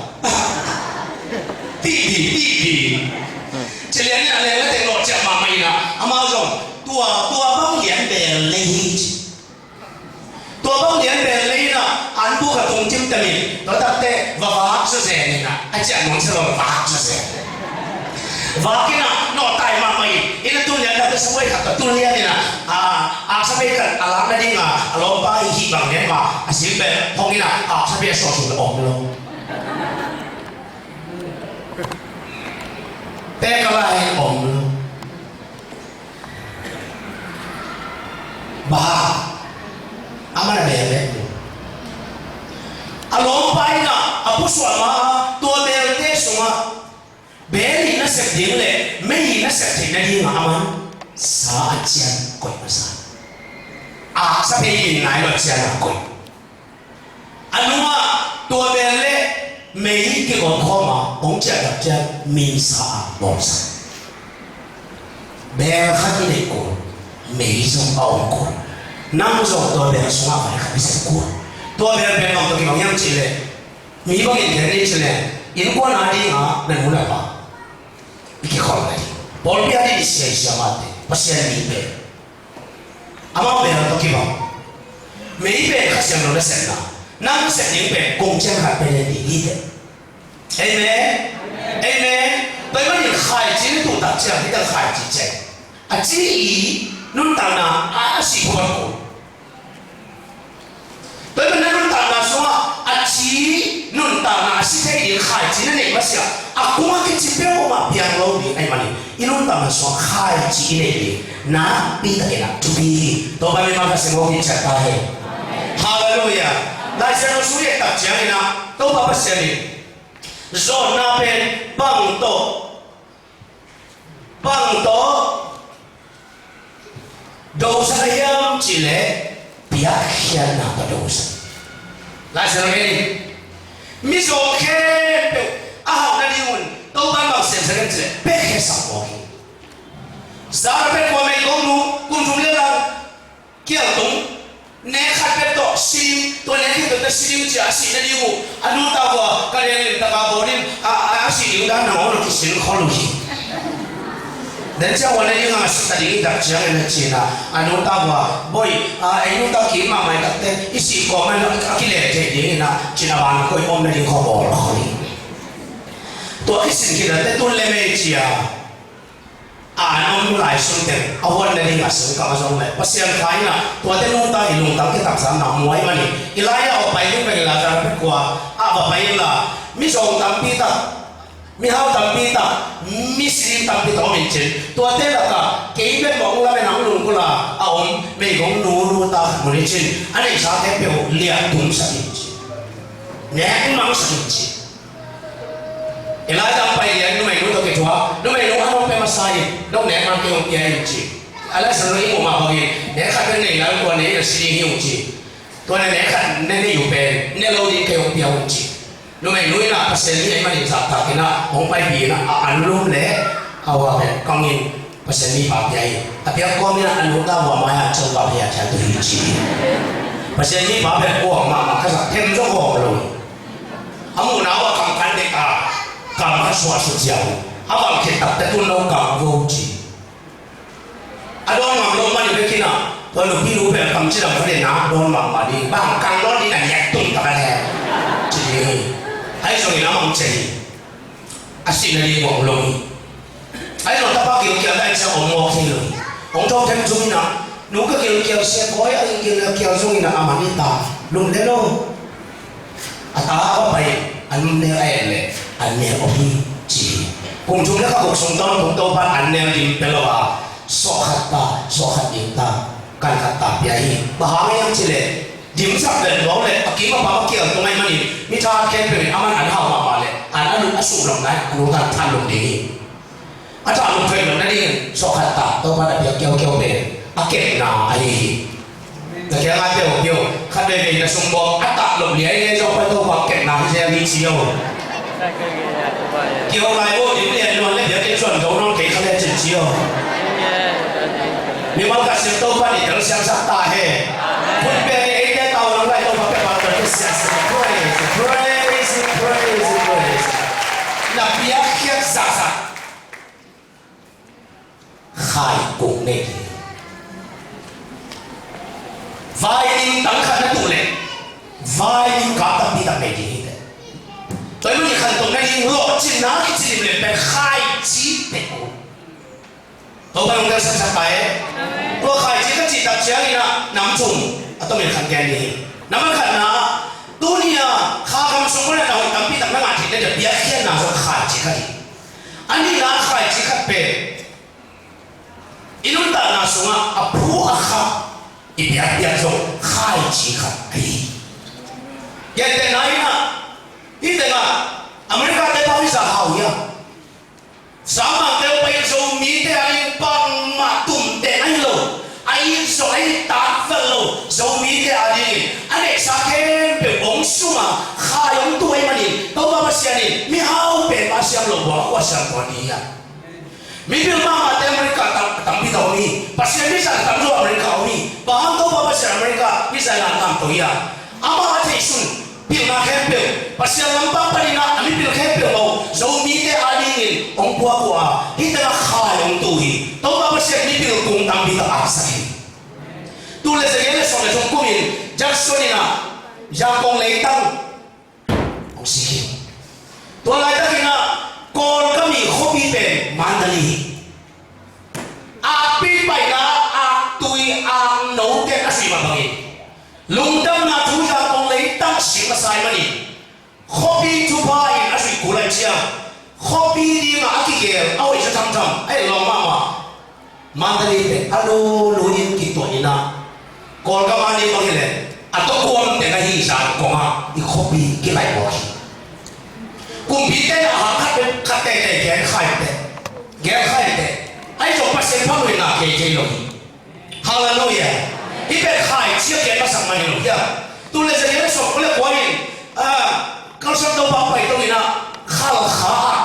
Pipi pipi. Ci lian in a lel na te lawh ciah mahmah in ah amau zong tua tua bang lian bel lei hi ci. Tua bang lian bel lei in ah an buk a tung timtem in tua takte va vak zazen in ah a ciah nuam sa lo vak zazen. Vak in ah nawhtai mahmah in in a tun lian takte sabuai khat tawh tun lian in ah a aksa bei kan a lak nading a a lawmpa hi hih bang lian mah a sil bel hong in ah aksa bei a suak sung om lo. Pek a lai om lo. Ba a man a bel bek lo. A pusuah ma a tua belte sungah beel in na sep ding le mei in na sep theih nadingah a man sa a cian koih masa. Aksa phei in nai lo cian a koih. A nungah tua beel le mei kigawm khawm a hong ciahtak cian mei sa a bawlsa. Beel khat i neih kul, mei zong a om kul. Nang zong tua beel sungah vai khat i sep kul. Tua beel pen bang tawh kibang hiam cih leh, mi bangin gen ni cih leh, innkuan a dingah na nu na pa i kikholh na ding, pawlpi a ding i siaisia mate, Pasian mi pen amau beel tawh kibang. Mei pen Kha Siangtho nasepna, nang nasep ding pen kong ciang khat pen en ding hi teh. Amen. Amen. Tua ahih manin khaici na tuh tak ciang, hih tak khaici ciang a ci i nuntakna a, a si phot ko. Tua ahih manin na nuntakna sungah a ci nuntakna a si thei ding khaici na neih masiah a kung a kici peuhmah piang lo ding ahih manin i nuntakna sungah khaici i neih ding nakpi takin a thupi hi. Tua pan mimal ka sim aw, kiciat ta hen. Halleluiah. Laisiangtho sung i et tak ciangin ah Topa Pasian in zawhna pen bang tawh, bang tawh dosa hiam cih leh piakkhiatna tawh dosa. Laisiangtho en in, mizaw khempeuh a hauh nadingun Topa in bang semsak hiam cih leh piakkhiatsak mawk hi. Zarephath khua meigongnu kum thum le lang kial tung, nek khat bek tawh si ding, tua nek khat bek tawh si ding ci-a a sih nading uh a nu ta vua ka leng limtak a bawl in a, a, a sih ding dan nangawn a kisin khol uh hi. Dan ciang ua nading a sih ta ding i tak ciangin a ci-in a, a nu ta vua, bawi, a, ei nu ta kim mahmah i takte i sih kawm a, a kilem theih dingin a ci-in a van koih om nading khua bawl khol hi. Tua kisin khit a te tun lem ei ci-a a an om lai sung teng a huat nading a sung kang a zong leh Pasian kha in a tuate nungta i lungtang kitakzamna muai manin Elijah a va pai ding bangin Lazarus pek khua a va pai inla, mizawng tampi tak, mihau tampi tak, misining tampi tak om in cin, tuate lakah kei bek mawk lamen ang lungkula a om meigong nu nu ta khat mun in cin, a neihsa khempeuh liah tumsak in cin, nek mangsak in cin. Elijah hong pai lian numeinu tawh kithuah, numeinu, a nong pia masa in, nong nek man kei hong pia in ci. A laisan lo i muh mah bangin nek khat pen nei lai, tua nei na si ding hi ung ci. Tua ne nek khat ne nei uh pen ne lo ding kei hong pia ung ci. Numeinu in a Pasian mi ahih manin zahtak in a hong paipih in a, a anlum leh a ua pen kang in Pasian mipa pia hi. A piak kuam in a, a nu ta vua mai-ah ciang vak hi a, ciang tu hi ci hi. Pasian mipa pen kuam mahmah, ka zak them zaw khawm lo hi. A muhna uh a kam kan dek a, kam a suah sut ziau. A vang khit takte tun lo kam vo ci. A dawn ngam lo mah ni bekin a, tua nupi nu pen kam cidam kha dek na dawn mahmah ding. Bang kam dawn ding a, niat tung tak a le ci ding hi. Ahi zongin a mang cia hi. A sih nading uh a om lo hi. Ahi zong tapa gilkial lai ciang om mawk hi lo hi. Hong thawh them zong in a, nu ka gilkial sia, kawi a gilkial zong in a, a man hi ta. Lum le lo. A ta a va pai, an nel a et leh an nel om hi ci hi. Kum thum le kha guk sung tawntung Topa in an nel dim pia lo a, sawh khat ta, sawh khat ding ta, kan khat ta pia hi. Bang hang hiam cih leh, dimsak vet lo leh a kim a pam a kial tung ahih manin mi tha khempeuh in a man an hau mahmah leh an a lut a suh lawmh nai, a nu tan than lawm ding hi. A tah lawmh theih loh nadingin sawh khat ta, Topa in a piak kiaukiau pen a kepna ahi hi. Na kiangah teh uh pio, khat veivei na sung bawm a tah lawmh liailiai zong pai, Topa kepna hi zel hi ci o. Kiho lai uh dim lian luan le biakinn zuan zo nong kei kha le cin ci o. Mimal ka sim Topa in i telsiamsak ta hen. Hun pen in eite tau nang lai Topa pia pah tawh kisiasia. Praise, praise, praise, praise. Na piakkhiat zahzah. Khai kung nei ding. Vai ning tang khat na tuh leh vai ning kap tampi tak nei ding hi teh. Tua ahih manin khantohna ding lawhcinna kici lim lem pen khaici pek uh. Topa in hong telsiamsak ta e. Tua khaici ka cih tak ciangin ah nam thum a tomin khan gen ding hi. Nam a khatna ah, tuni a kha gam sung pan a na hoih tampi tak na ngah theih nading a piakkhiatna zong khaici khat hi. A nihna khaici khat pen i nuntakna sungah a phu a kha i biakpiak zong khaici khat ahi hi. Gentehna in ah, Hih tengah America te bang i za hau hiam? Zangmangte uh pai in Zomite a ding bangmah tumteh ahi lo, a it zong a it tak vet lo, Zomite a dingin a neihsa khempeuh hong sung a, khai hong tu ahih manin Topa Pasian in mihau pen mah siam lo, buang kua siam tuan ding hiam? Mipil mahmahte America tam, tampi tak om hi. Pasian mizan tamzaw America om hi. Bang hang Topa Pasian America mizan a tam to hiam? Amah a theihsun pilna khempeuh, Pasian lampang panin a mipil khempeuh bang Zomite a dingin hong puak uh a, hih tengah khai hong tu hi. Topa Pasian mipil kung tampi tak a sak hi. Tul le za giat le sawm le thum kumin Jackson in a Yangon leitang hong sik hi. Tua laitakin a Kawlgam i khuapi pen Mandalay hi. Akpi paina, aktui, akno te a sui mah bangin lungdamna thu Yangon leitang sik masa ahih manin khuapi thupha in a zuih kul ahih ciang khuapi dingah a kigel a hoih zaw thamtham a et lawng mahmah. Mandalay pen a lulu in kituah in a, Kawlgam a nih bang hileh a tokuam teng ahi zan kongah i khuapi kilaih mawk hi. Kumpite in a hang khat, khat teitei gen kha inteh, gen kha inteh. Ahi zong Pasian phamawhna kei kei lo hi. Halleluiah. Hih pen khaici a gen masak mah hi lo hiam? Tul le za giat le sawm kua le kua in, ah, Khalkha Topa pai tawh in a Khalkha ah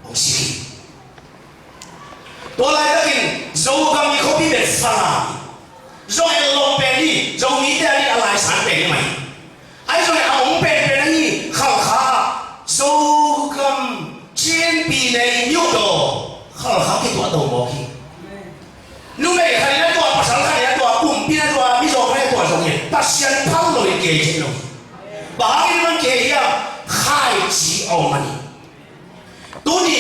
hong sik hi. Tua laitakin Zogam i khuapi pen Falam hi. Zong en lo pen hi, Zomite a ding a laisan pen hi mah hi. Ahi zongin a hong penpen ahi Khalkha ah Zogam Chin pi nei myo daw Khalkha kituah to mawk hi. Numei khat in a tuah, pasal khat in a tuah, pumpi in a tuah, Mizo khat in a tuah zongin Pasian phal lo in kei thei lo hi. Bang hangin man kei hiam? Khaici a om a nih. Tuni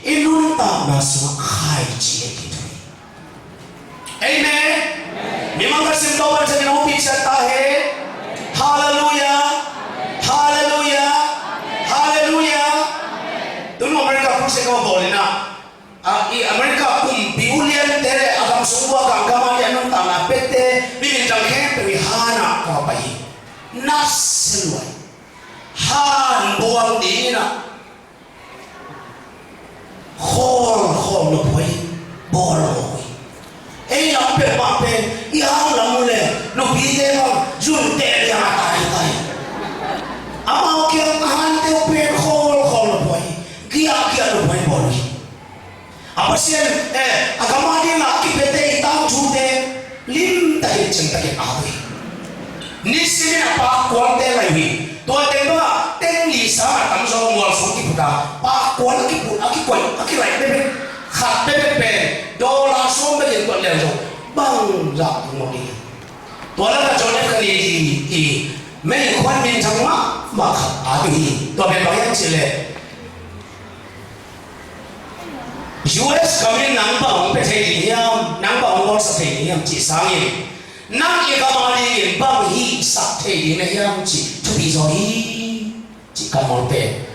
i nuntakna sungah khaici a kithei. Amen. Mi mangkhat sim to ban sa min hong pichat ta hen. Halleluiah. Halleluiah. Halleluiah. Tunu America crusade ka bawl in a, a, i America kumpi uliante le a gam sung ua gam gam a nuntakna pette, mi minthang khempeuh i han ah ka pai hi. Nasia lua hi. Han buang ding in a Khawl, khawl nophuai, bawl nophuai. Ei lam peuhmah pen i hang lam uh le nupite bang zun teh liang a tai tai. Amau kiang a hante uh pen khawl, khawl nophuai, giah, giah nophuai bawl uh hi. A Pasian, eh, a gam a ding a kipiate i tangthute limtakin ciangtakin a hau hi. Nisimin a pakkualte lai uh hi. Tua teng bangah teng li sang a tamzaw mual sung kiphut a, pakkual a kiput, a kikuai, a kilai bekbek, khat bekbek pen dollar sawm bekin tuat lian zong bangzah tung mawk ding hi. Tua lakah John F Kennedy i meikhuan minthang mahmah khat a tu hi. Tua pen bang hiam cih leh U S gam in nang bang hong pia thei ding hiam, nang bang hong bawlsak thei ding hiam cih sangin, nang i gam a dingin bang hihsak thei ding na hiam cih thupi zaw hi, cih ka mual pen.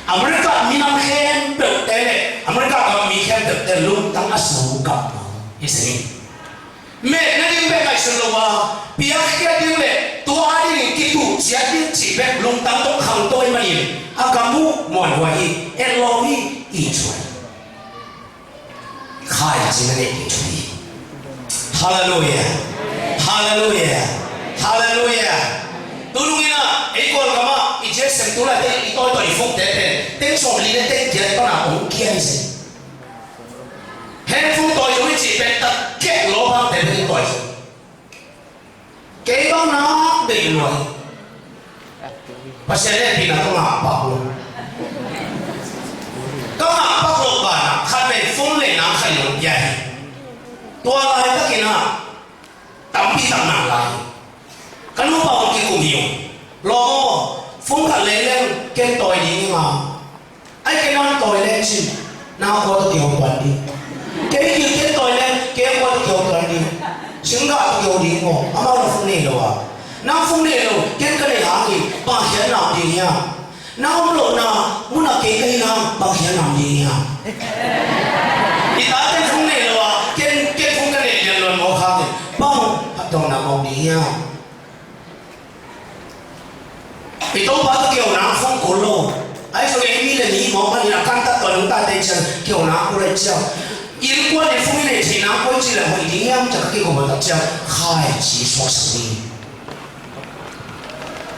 America minam khempeuhte le America gam mi khempeuhte lungtang a sa uh gam hi. Meh nading bek ngaihsun lo a, piakkhiat ding le tua a dingin kituh ciat ding cih bek lungtang tawh khangto ahih manin a gam uh muanhuai hi, etlawm hi, ithuai. Khaici na neih ding thupi hi. Halleluiah. Halleluiah. Halleluiah. Tunung in a ei Kawlgam ah i G S M tu laite i tawitawi i fungte pen teng sawmli le teng giat pan a hong kia hi se. Heng fung tawi zong i cih pen tak kek lawphangte pen i tawi zong. Kei bang nak deih lua hi. Pasian hehpihna ka ngah pak lo. Ka ngah pak lo banah khat vei fung le nang khat in hong pia hi. Tua laitakin ah tampi tak nang lai hi. Ka nupa hong kikum hi ung. Lawm aw, fung khat lei leng ken tawi ding hi ma. Ai, kei nang tawi leng cin, nang kua tawh kihou tuan ding. Kei gil ken tawi leng kei kua tawh kihou tuan ding. Singgah tawh kihou ding maw, amau na fung nei lo a. Nang fung nei lo, ken ka nei hangin bang khiat na om ding hiam? Nang om lohna munah kei ka hi hang bang khiat na om ding hiam? I tate fung nei lo a, ken, ken fung ka nei lian lo mawk hangin bang phattuamna om ding hiam? I Topa tawh kiho nang phone kul lo. Ahi zongin ei mi le mi mawk manin a kantak tawh nungta tei ciang kiho nang kul ahih ciang, innkuan in phone i neih theih nang kul cih leh hoih ding hiam ci-a ka kikum tak ciang khaici suaksak ding.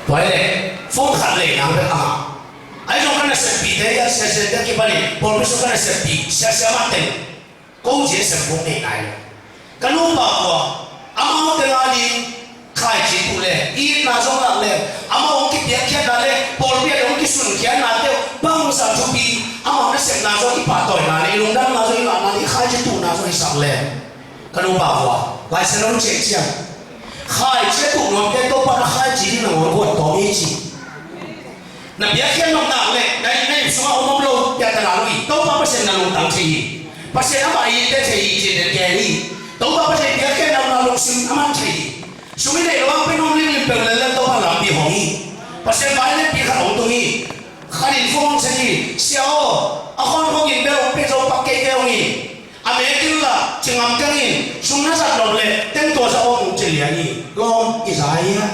Tua hi leh phone khat lei nang bek a ngah. Ahi zong ka naseppihte hi a, siasiate kipanin pawlpi sung ka naseppih siasia mah teng ko ci a sem phone nei nai lo. Ka nupa kua, amau teng ading khaici tuh le itna zong lak le, amau hong kipiakkhiatna le pawlpi ah hong kisunkhiatnate uh bangzah thupi, amau nasepna zong i pahtawina le i lungdamna zong i lahna le i khaici tuhna zong i sak le. Ka nupa kua, Lai Siangtho hong ciah ciang, khaici a tuh nuamte Topa na khaici ding nangawn guan tawm hi ci. Na piakkhiat nop nak le na, na inn sungah om om lo piakkhiat lo hi. Topa Pasian na lungtang thei hi. Pasian amah i itte thei hi ci-in den gen hi. Topa Pasian piakkhiat nop nak lungsim a man thei hi. Sum i neih lo ang pen om limlim peuh lel lel Topa lampi hong hi. Pasian vai le pi khat hong tung hi. Khat in phone hong sak hi. Sia aw, a khon khong in bel hong pia zo pak kei kei hong hi. A mek in la ci ngam keng in, sum na zat nop leh teng tua zah om ung ci lian hi. Lawm i za hi a.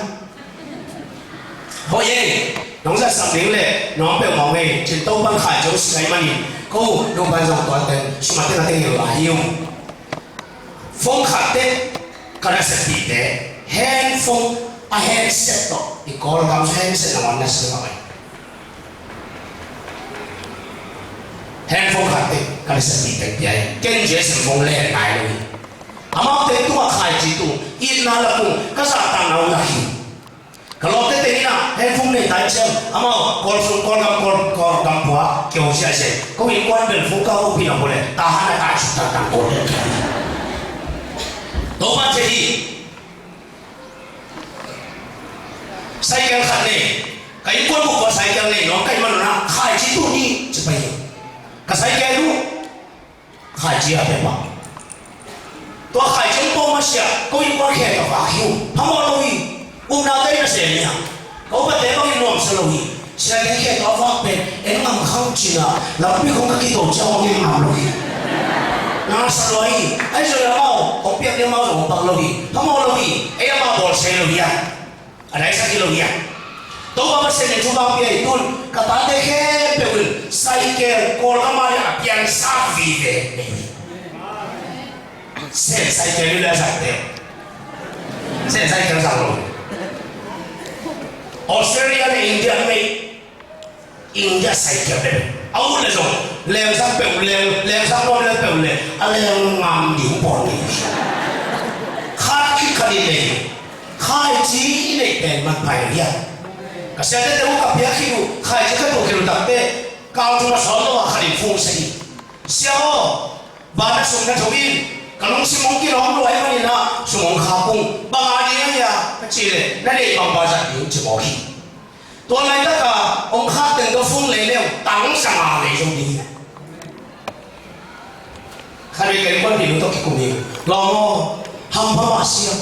Hoih ei, nong zatsak ding leh nuam peuhmah ung ei, ci-in Topa'n khaici hong sik ahih manin ko nupa'n zong tua teng sum a teng a teng hi lai hi ung. Phone khat teh ka naseppihte handphone a handset tawh i Kawlgam handset nangawn na sak mah ei. Handphone khat teh ka naseppih teng pia hi. Ken G S M phone len nai lo hi. Amaute tungah khaici tung, itna lak ung, ka zahtakna uh lak hi. Ka lawmte teng in ah handphone nei ta in ciang amau Kawl sung, Kawlgam, Kawl, Kawlgam pua kiho sia sia. Ko innkuan bel phone ka hopih nop uh leh tahan a tai suk tangtang Kawl teng pia hi. Topa thei hi. Cycle khat nei, ka innkuan buk tua cycle nei nuam ka hih manun ah khaici tuh ni ci pah hi. Ka cycle uh khaici a pia pah. Tua khaici hong pawm a sia, ko innkuan khe ka vak hi uh. Phamawh lo hi. Upna tei na sem hi a. Ka upate bangin nuamsa lo hi. Siate khe ka vak pen en ngam khang cin a, lampi khong ka kito ciang hong en ngam lo hi. Nasa lua hi. Ahi zongin amau hong piak ding amau zong hong pak lo hi. Phamawh lo hi. Ei amau bawl sei lo hi a, a daisak hi lo hi a. Topa Pasian in thupha pia hi. Tun ka tate khempeuh in cycle Kawlgam ah a piansak vive. Sen cycle hi le a zangte. Sen cycle zang lo. Australia le India mei. India cycle le a ut le zong lengsang peuh, leng, lengsang nuam le peuh le a leng ngam ding pawl nei. Khat khit khat in nei. Khaici i neih pen manpha hi lo hi a. Ka siate te uh ka piak khit uh khaici ka tuh khit uh takteh kau tung a sawt lo a khat in phone sak hi. Sia aw, van a sum na tho in, ka lungsim hong kilawm lua ahih manin ah sum hong khak ung. Bang a ding a hia ka cih leh na neih bang bang zat ding ci mawk hi. Tua laitak a hong khak teng tawh phone lei leng tang za nga lei zo ding hi. Khat vei ka innkuanpih nu tawh kikum hi. Lawm aw, hampha mah sia.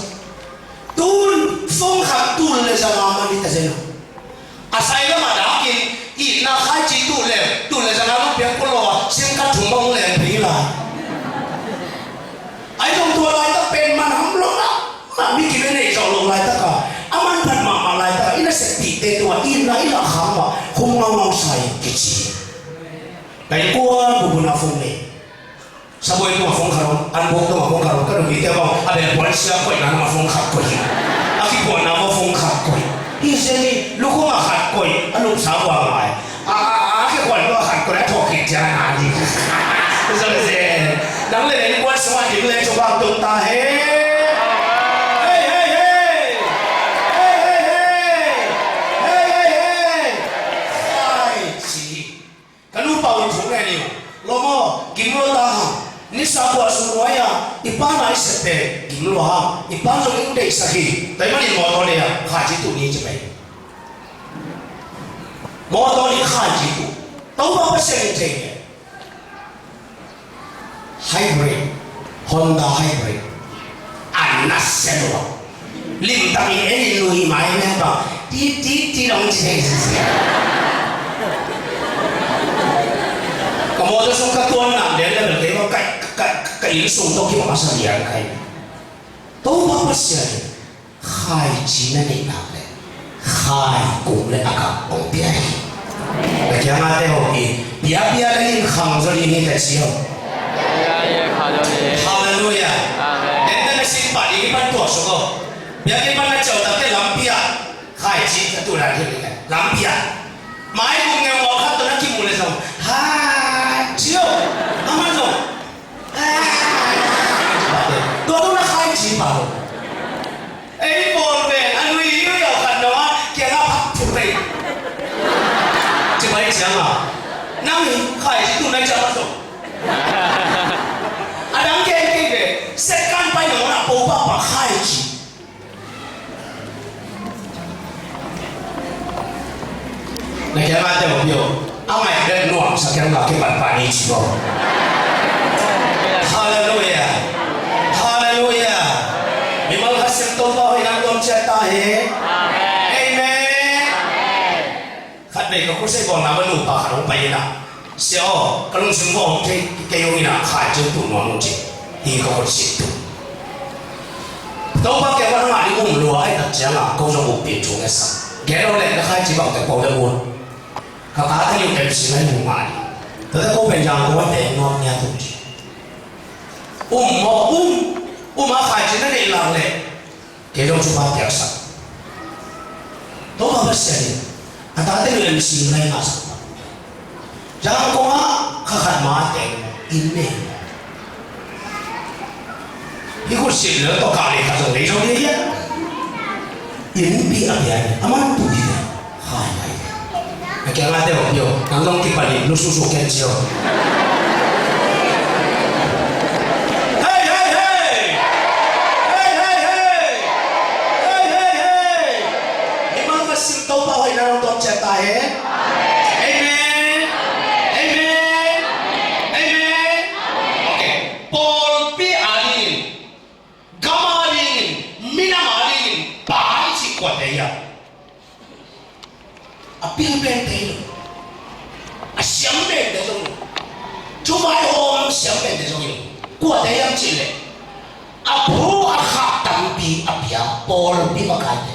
Tun phone khat tul le za nga man hi ta zen a. A sai lamah dakin itna khaici tuh le, tul le za nga lungpiang kul lo a, sim khat thum bang hong leng phei lai. Ahi zong tua laitak pen man ham lo na, mah mi kim e neih zawh lo laitak a, a manphat mahmah laitak a, i naseppihte tungah itna i lak khak mah khum ngaungau sa hi kici. Ka innkuan bubu na phone nei. Sabuai tungah phone khat om, an buk tungah phone khat om, ka nupite bang a bel puan sia koihna tungah phone khat koih hi. A kipuahna maw phone khat koih hi. Hi zen hi, lukhum ah khat koih, a lupsa bua ngai. A, a, a, a kikuan tungah khat koih, a thawhkik ciang a nai hi. Zol zen. Nang le na innkuan sungah dim le thupha tung ta hen. Hei, hei, hei. Hei, hei, hei. Hei, hei, hei. Ai, ci. Ka nupa un thu ngen hi uh. Lawm aw, gim lua ta hang. Nisa kua sung nuai a i pa na i sep pen gim lua hang. I pa zong in deihsak hi. Tua ahih manin mawtaw lei a khaici tuh ni ci pah hi. Mawtaw lei khaici tuh. Topa Pasian in thei hi. Hybrid, Honda Hybrid. A nasia lua. Limtakin en in, lui mai meng bang ti ti ti dong ci thei sisia. Ka mawtaw sung ka tuan nak lian le bel kei bang ka, ka, ka inn sung tawh kibang a sa lian ka hi. Topa Pasian in khaici na neih nak leh Khai kung le a kap hong pia hi. Na kiangah te hong pi, pia pia le in khang zaw ding hi ta ci aw. Halleluiah. Amen. Denden a sin pah ding i pan tuak suk aw. Biakinn pan na ciau tak te lampi ah khaici ka tu dan hi le lampi ah. Mai kum ngeu maw khat tawh na kimu le zong hai ci aw. Amah zong hai. Tua tu na khaici pah lo. Ei pawl pen a nui liuliau khat dong a kiangah phak phuk pei. Ci pai ciang a nang hi khaici tu nai ciang a zong. A dang kei kei ve sek kan pai nong a po pa pa khaici. Na kiangah te hong pi aw. A ngaih bek nuamsa kei hong la kipat pah ni ci aw. Halleluiah. Halleluiah. Mimal khat sim Topa hoih nang tuam ciat ta hen. Amen. Khat vei ka crusade bawlna va nupa khat hong pai in ah, sia aw, ka lungsim va om thei kei hong in ah, khaici hong tuh nuam ung ci. Hi ka khut sim tuh. Topa kiang va na ngah ding um lua ahih tak ciangin ko zong ukpi thu ngetsak. Gelo le na khaici bangte ko le ut. Ka tate nih M C na hi uh ngah ding. Tate ko pen Yangon te nuam ngiat uh ci. Um maw um. Um a khaici na neih lak leh kei zong thupha piaksak. Topa Pasian in a tate nih M C na hi ngahsak. Yangon ah kha khat ma teng inn nei. Hih khutsit lel tawh kah lei khat zong lei zong lei hiam? Innpi a piang a man tu hi ve. Hai hai. A kiangah te hong pia aw. Nang zong kipan in lu susu ken ci aw. Hei hei hei. Hei hei hei. Hei hei hei. Hih man ka sim Topa hoih nang tuam ciat ta hen. Amen. Amen. Amen. Okay. Pawlpi adingin, gam adingin, minam adingin pa i cih kuate hiam? A pil pente hi lo. A siam pente zong hi lo. Thu vaihawm siam pente zong hi lo. Kuate hiam cih leh a phu a khah tampi a pia pawlpi makaite.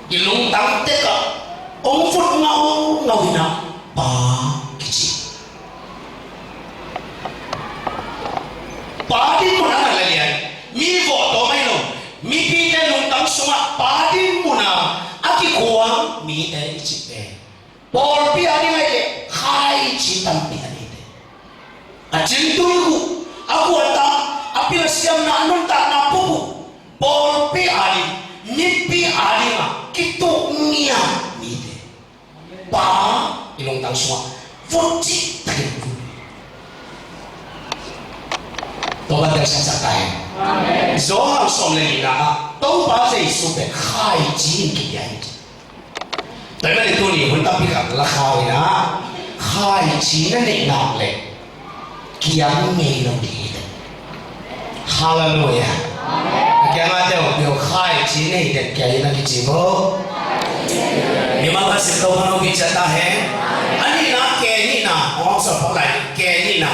I lungtang tekah hong vut ngaungau in ah pa kici. Pa dinmun a na la lian. Mi vawh tawm ahi lo. Mipite lungtang sungah pa dinmun a a kikhuang mite i cihte. Pawlpi a ding ahih leh khaici tampi a neite. A cintui uh, a guatak, a pilsiamna, a nuntakna pupuk, pawlpi a ding, mipi a ding a kituh ngiat mite. Pa i lungtang sungah vut cih takin vut. Topa telsiamsak ta hen. Amen. Johan sawm le nihna ah Topa Jesu pen khaici in kipia hi. Tua ahih manin tuni hun tampi khat la khau in ah khaici na neih nak leh kiam ngei lo ding hi. Halleluiah. A kiangah te hong pia aw, khaici nei dek kia hi na kici bo. Mimal khat sim Topa hong kiciat ta hen. A nihna ke nihna hong sawt phak lai ke nihna.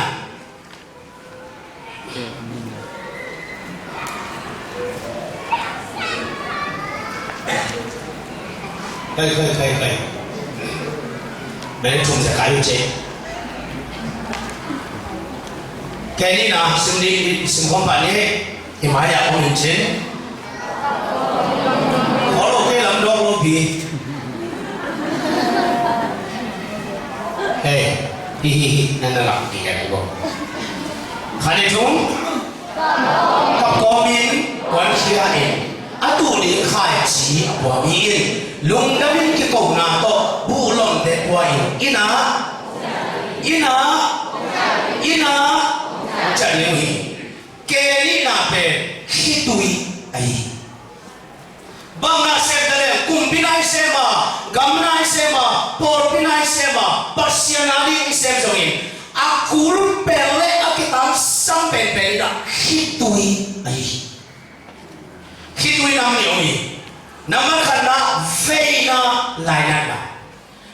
Kai, kai, kai, kai. Bene thum ze kai uce. Kei ni na sim ni, sim khawm pah ni. I mai ah om in cin. Kholo kei lam dawk lo pi. Hei, hi hi hi, nan na lam pi kan bo. Khat le thum. Kap kawmin kuankhia in a tuh ding khaici a pua mi in lungdamin kikona tawh buhlonte pua in inn ah, inn ah, inn ah ciah ding uh hi. Kei nihna pen khitui ahi. Bang na sem ta leng, kumpi na i sem a, gam na i sem a, pawlpi na i sem a, Pasian a ding i sem zongin a kul pen le a kitangsam penpen in ah khitui ahi hi. Khitui nam nih om hi. Nambat khatna veina lainatna.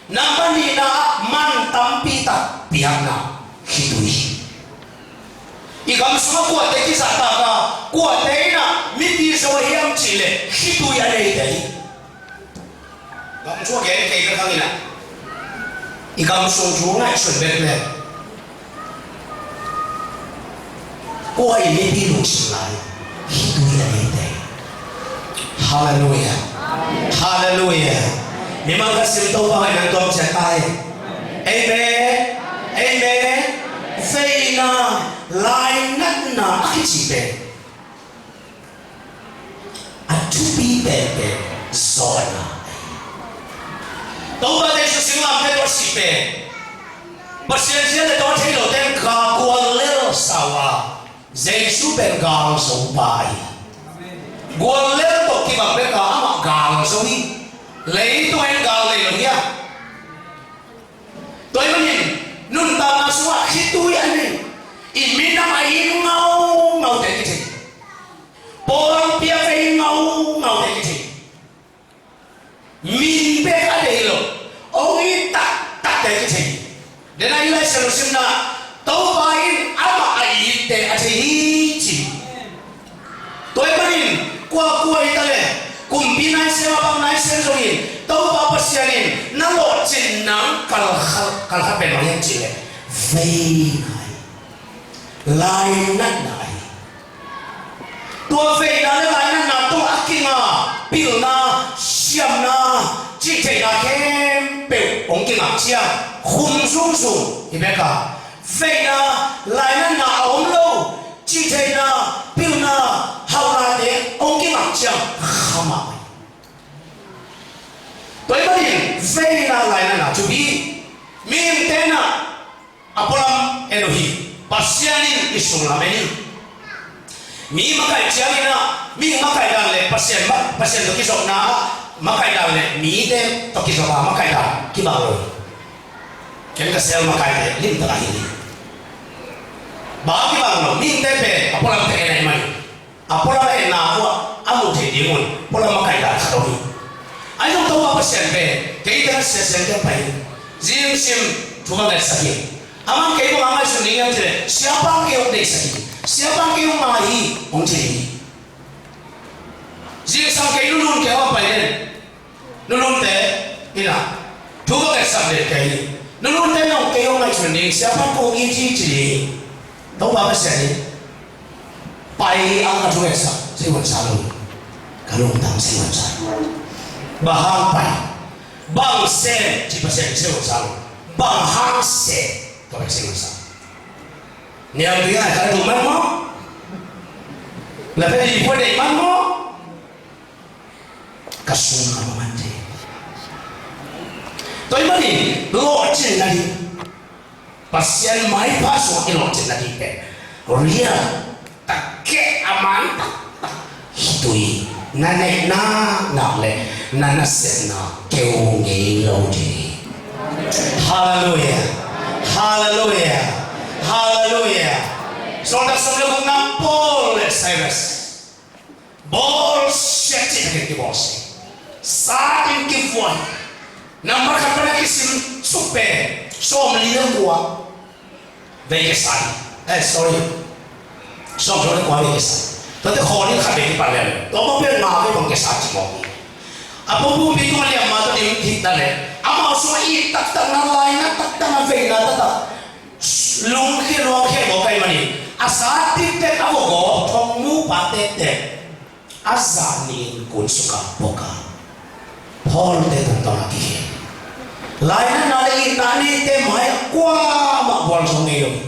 Nambat nihna ah man tampi tak piakna khitui hi. I gam sungah kuate kizahtak a kuate in ah mipi zo hiam cih leh khitui a neite hi. Thu a gen kei bek hangin ah, i gam sung thu ngaihsun bek le kua i mipi lungsim lai hi tu hi a neite. Halleluiah. Halleluiah. Mimal ka sim Topa hoi nan tuam ciat ai. Amen. Amen. Veina, lainatna a kici pen a thupi penpen zawhna ahi. Topa Jesu singlamteh tawh a sih pen Pasian zia le tawh a thei lote in ka guallel sau a, Jesu pen galzopa ahi. Guallel tawh kibang bek a amah galzo hi. Leitung in gal nei lo hi a. Tua ahih manin nuntakna sungah khitui a nei, i minam a it ngaungaute kithei, pawlpi a vei ngaungaute kithei, min bek a deih lo, hong it taktakte kithei. Dena i Lai Siangtho simna, Topa in amah a itte a thei hi ci. Tua ahih manin kuakua hi ta le, kumpi naisiam a bang naisiam zongin Topa Pasian in na lawhcinna kal khat, kal khat pen bang hiam cih leh veina hi, lainatna hi. Tua veina le lainatna tawh a kinga pilna, siamna, cihtheihna khempeuh hong kingak ciang khum zungzung hi bek a, veina, lainatna a om lo, cihtheihna, pilna, hauhnate hong kingak ciang khamah. Tua ahih manin veina, lainatna thupi. Mihingte in ah a pualam en uh hi. Pasian in i sunglam en hi. Mi makaih ciangin ah, mi makaih dan le Pasian ma-, Pasian tawh kizopna ah makaih dan le mite tawh kizop a makaih dan kibang lo hi. Ken ka sel makaite limtak ahi hi. Bang kibang lo, mihingte pen a pualamte en ahih manin a pualam a enna uh ah a muh theih dingun pualam makaih dan khat om hi. Ahi zong Topa Pasian pen keite a siasiangte pai hi. Zing sim thu va ngetsak hi. Amah in kei bang a ngaihsun ding hiam cih leh siapa in kei hong deihsak hi, siapa in kei hong ngai hi hong ci hi. Zingsang kei nunun kei hong pai den. Nununte in ah thu va ngetsak den kei hi. Nununte in hong kei hong ngaihsun ding, siapa in kong it hi ci ding. Topa Pasian in pai a ka thu ngetsak, sei huan sa lo. Ka lungtang sei huan sa. Bang hang pai, bang sem ci Pasian in sei huan sa lo. Bang hang sem ka pai sei huan sa. Niam tu ya ka tu man mo. La pe di pua dei man mo. Ka sung a va man thei. Tua ahih manin lawhcinna ding, Pasian maipha sungah i lawhcinna ding pen real, takeh a man taktak hi tu hi. Na neihna nak le na nasepna keu ngei lo ding. Halleluiah. Halleluiah. Halleluiah. Sawltak sawm le gukna Paul le Silas bawlsiat cihtakin kibawlsia, sat in kivuan. Nambat khat pan a kisim suk pen sawmli le kua veikesa hi. Eh, sorry, sawmthum le kua veikesa hi. Tuate khawl in khat vei kipan liam, tua bang pen nga vei bang kesa ci mawk hi. A pumpi tungah liamma tawh ding hi ta leh, amau sungah it taktakna, lainat taktakna, veina taktak, lungkhia luangkhia mawk ahih manin a sat tiktek a vawgawp thongmupa tektek a zah nin kun sukah pawk a, Paul-te tungtawna kikhel. Lainatna le itna a neite mai-ah kuamah bual zo ngei lo hi.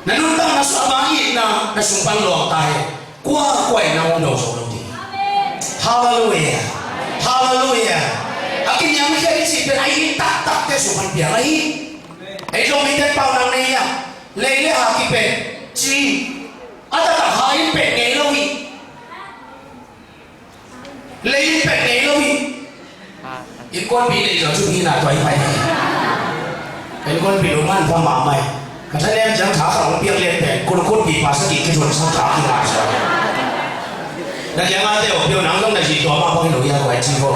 Na nuntakna sung a bang itna na sung pan luang ta hi. Kuakua in na hong do zo lo ding. Halleluiah. Halleluiah. A kiniamkhiat i cih pen a it taktakte sung pan piang ahi. Ei Zomite paunak nei a, lei le ha kipet ci. A taktak ha in pet ngei lo hi. Lei in pet ngei lo hi. Innkuanpih nei zong thupi na tuai pai hi. Innkuanpih lo man pha mahmah hi. Ka thanem ciang tha khat hong piak lian pen kulkutpih pa sagih kizon sang tha kingah suak. Na kiangah te aw pio nang zong na zi tua mah bang hi lo hi a kuai ci vo.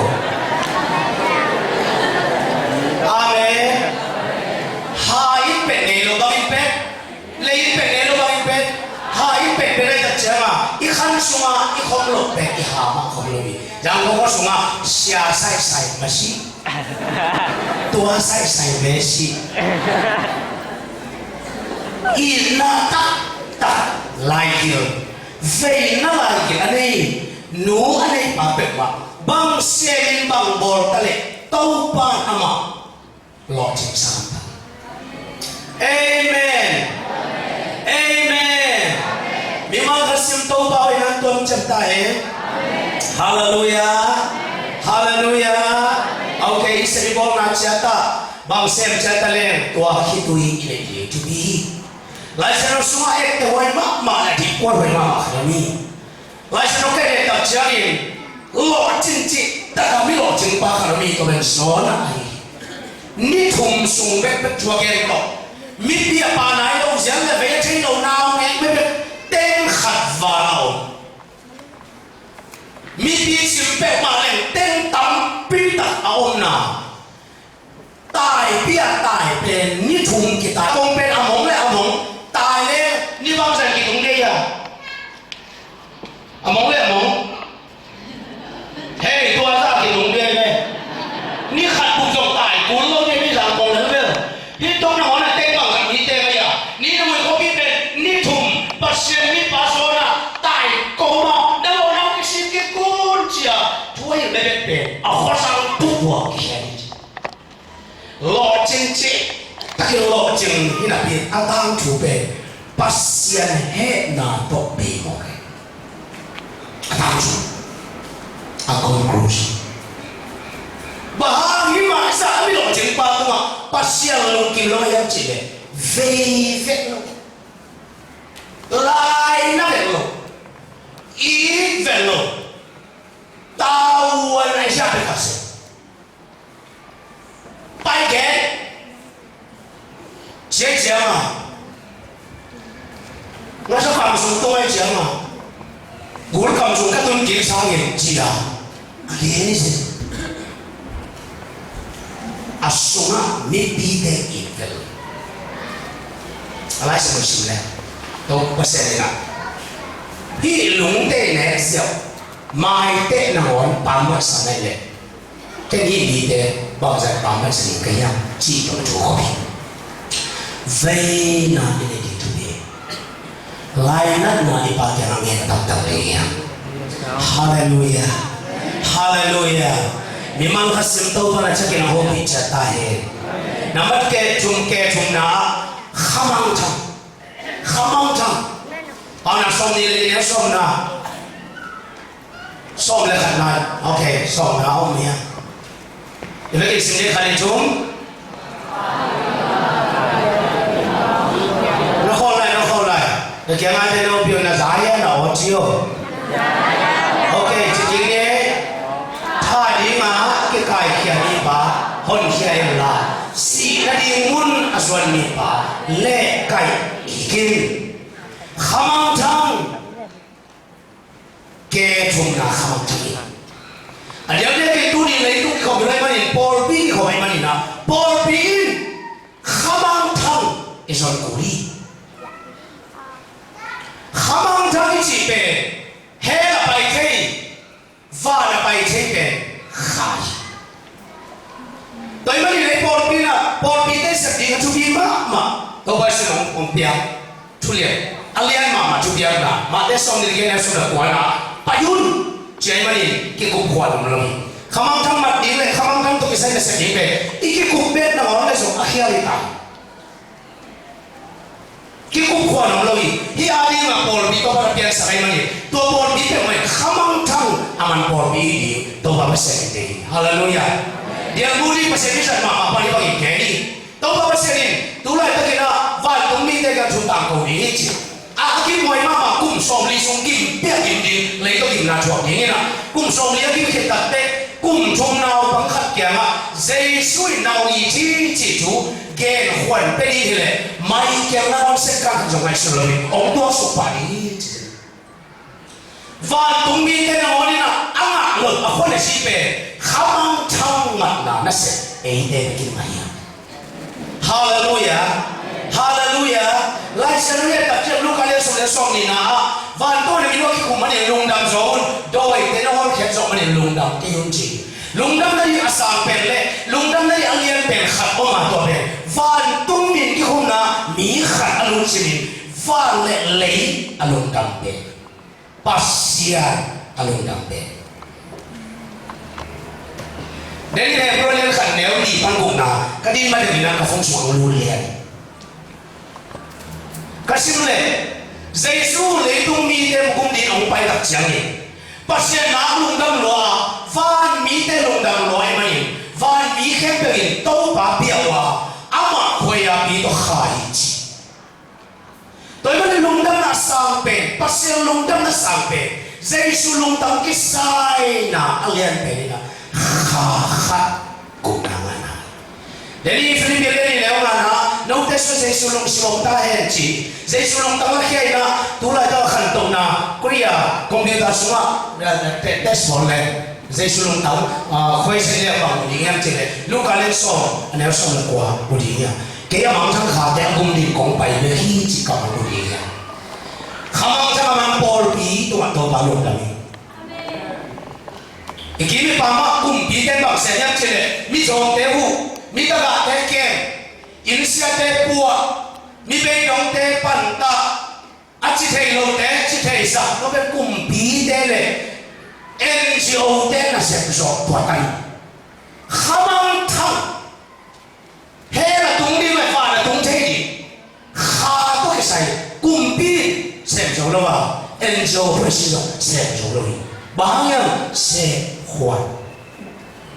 Amen. Ha in pet ngei lo bang in pet. Lei in pet ngei lo bang in pet. Ha in pet pet a i tak ciangah i khan sung I khom loh pen i ha mah khom lo hi. Zangkong khua sungah sia saisai masi, tua saisai masi. Itna taktak laigil, veina laigil a nei nu a nei pa peuhmah bang siamin bang bawl ta leh Topa in amah lawhcing sa ta. Amen. Amen. Mimal khat sim Topa hoih nan tuam ciat ta hen. Halleluiah. Halleluiah. Okay, i sem i bawlna ciat ah bang sem ciat ta leng tua khitui i neih ding thupi hi. Lai Siangtho sungah ekte huai mahmah le dihkuan huai mahmah khat om hi. Lai Siangtho ka et tak ciangin lawhcing cih takah mi lawhcing pa khat om hi, tua pen Jonah ahi hi. Ni thum sung bekbek thu a gen tawh mipi a pa nai lo, zian le vei a thei lo, naungek bekbek teng khat val a om. Mipi cim peuhmah leng teng tampi tak a omna. Taipi a tai pen ni thum kitai kong pen a mong le a mong, tai le ni bangzah kitung dei a? A mong le a mong. Hei, tua zah kitung dei le ni khat buk zong tai kul lo dei, ni zah kong le vel. Hih tawh nangawn a tek bangzah mi tek a, ni na mui khuapi pen ni thum Pasian mi pa Jonah tai koma na lo na kisin kikun cia thu a hilh bekbek pen a khuasang pukpuk kikhia hi ci. Lawhcing cih takin lawhcing hi napi a tangthu pen Pasian hehna tawh bei mawk hi. A tangthu, a conclusion. Bang hang himaizah a mi lawhcing pa tungah Pasian lungkim lo a hiam cih leh vei vet lo, laina vet lo, it vet lo, tavuan a i siah vet kha seh. Pai kei. Ciai ciang a, ngasa kam sung tung ai ciang a, gul kam sung ka tun kik sangin ci a, a gen i si. A sungah mipite in vel. A Lai Siangtho sim le, to Pasian in a, hih lungte nek ziau, maite nangawn pammatsa nai le. Ken hih mite bangzah pammatsa ding ka hiam cih tawh na thu khop hi. Veina i nei ding thupi. Lainatna i Pa kiangah ngen taktak ding hiam? Halleluiah. Halleluiah. Mimal khat sim Topa na ciangin a hopih ciat ta hen. Nambat ke thum, ke thumna, khamangthang. Khamangthang. Paunak sawmnih le li, sawmna. Sawm le khatna, okay, sawmna om hi a. I vekin sim ding khat, nih, thum. Na khawl lai, na khawl lai. Na kiangah te na ompih un, na za hia na aw ci aw. Okay, ci ding e. Tha dingah kikaikhia mipa honkhia inla, sih nading mun a zuan mipa lehkaih kik in. Khamangthang. Ke thumna, khamangthang hi. A diakdiak in tuni leitung kikhop hi lo ahih manin, pawlpi kikhop ahih manin ah, pawlpi in khamangthang i zon kul hi. Khamangthang i cih pen hell a pai thei, van a pai thei pen kha hi. Tua ahih manin ei pawlpi in ah, pawlpite sep ding a thupi mahmah Topa Jesuh in hong, hong piak thu lian, a lian mahmah thupiakna, Mate sawmnih le giat, neu sawm le kuana, pai un ci ahih manin kikup khuan om lo hi. Khamangthang mat ding le khamangthang tawh kisai nasep ding pen i kikup bet nangawn le zong a khial hi ta. Kikup khuan om lo hi. Hih a dingah pawlpi Topa na piangsak ahih manin, tua pawlpi peuhmah in khamangthang a man pawlpi hi ding Topa Pasian in deih hi. Halleluiah. Diakbuk ding Pasian mizat mahmah pan hih bangin gen hi. Topa Pasian in tu laitakin ah vantung mite kiang thu tangko ding hi ci. A kimuai mahmah kum sawmli sung gim piak gim ding, lei tawh gimna thuak ding in ah, kum sawmli a gim khit takteh kum thum naupang khat kiangah Jesuh in na hong it hi cih thu genkhuan pia ding hileh mai kiang na hong sep khat zong ngaihsun lo in hong tuaksuk pah ding hi ci. Vantung mite nangawn in ah a ngak loh a khua le si pen khamangthang matna nasep eite bek in mah hiam? Halleluiah. Halleluiah. Laisiangtho in a takciang Luka lian sawm le sawm nihna ah, vantung a na min uh a kikum manin lungdam zaw un, dawite na hawlkhiat zawh manin lungdam kei un ci. Lungdam nading a sang pen le lungdam nading a lian pen khat om a, tua pen vantung min kikhumna mi khat a lungsim in van le lei a lungdam pen Pasian a lungdam pen. Daniel Hebrew lian khat neu nih pan gukna ka din ma ding in a ka phone sungah lut lian. Ka sim leh Jesu leitung mite bukum ding hong pai tak ciangin Pasian nak lungdam lua a, van mite lungdam lua ahih manin van mi khempeuh in Topa pia uh a, amah khuaiapi tawh kha hi ci. Tua ahih manin lungdamna sang pen, Pasian lungdamna sang pen, Jesu lungtang kisaina a lian pen in a, kha khat gukna ngahna. Deni Philippi lian nih neu ngana, note sungah Jesu lungsim om ta hen ci. Jesu lungtang a khia in a, tulaitak a khantohna Korea computer sungah, eh, te-, test bawl le. Jesu lungtang, ah, khuaizen le bang mu ding hiam cih leh, Luka lian sawm, a neu sawm le kua mu ding hiam. Kei a mangthang khate a gum ding kong pai bek hi cih ka mu ding hiam. Kha mangthang a mang pawlpi tungah Topa lungdam hi. I kim i pam ah kumpite bang sem hiam cih leh, mizawngte huh, mi tagahte kem, innsiate puah, mi beidongte pantah, a ci thei lote ci thei sak, tua pen kumpite le N G O te nasep zawh tua tan. Kha mangthang, hell a tung ding le van a tung thei ding, kha tawh kisai kumpi sem zo lo a, N G O president sem zo lo hi. Bang hang hiam? Sem khuan.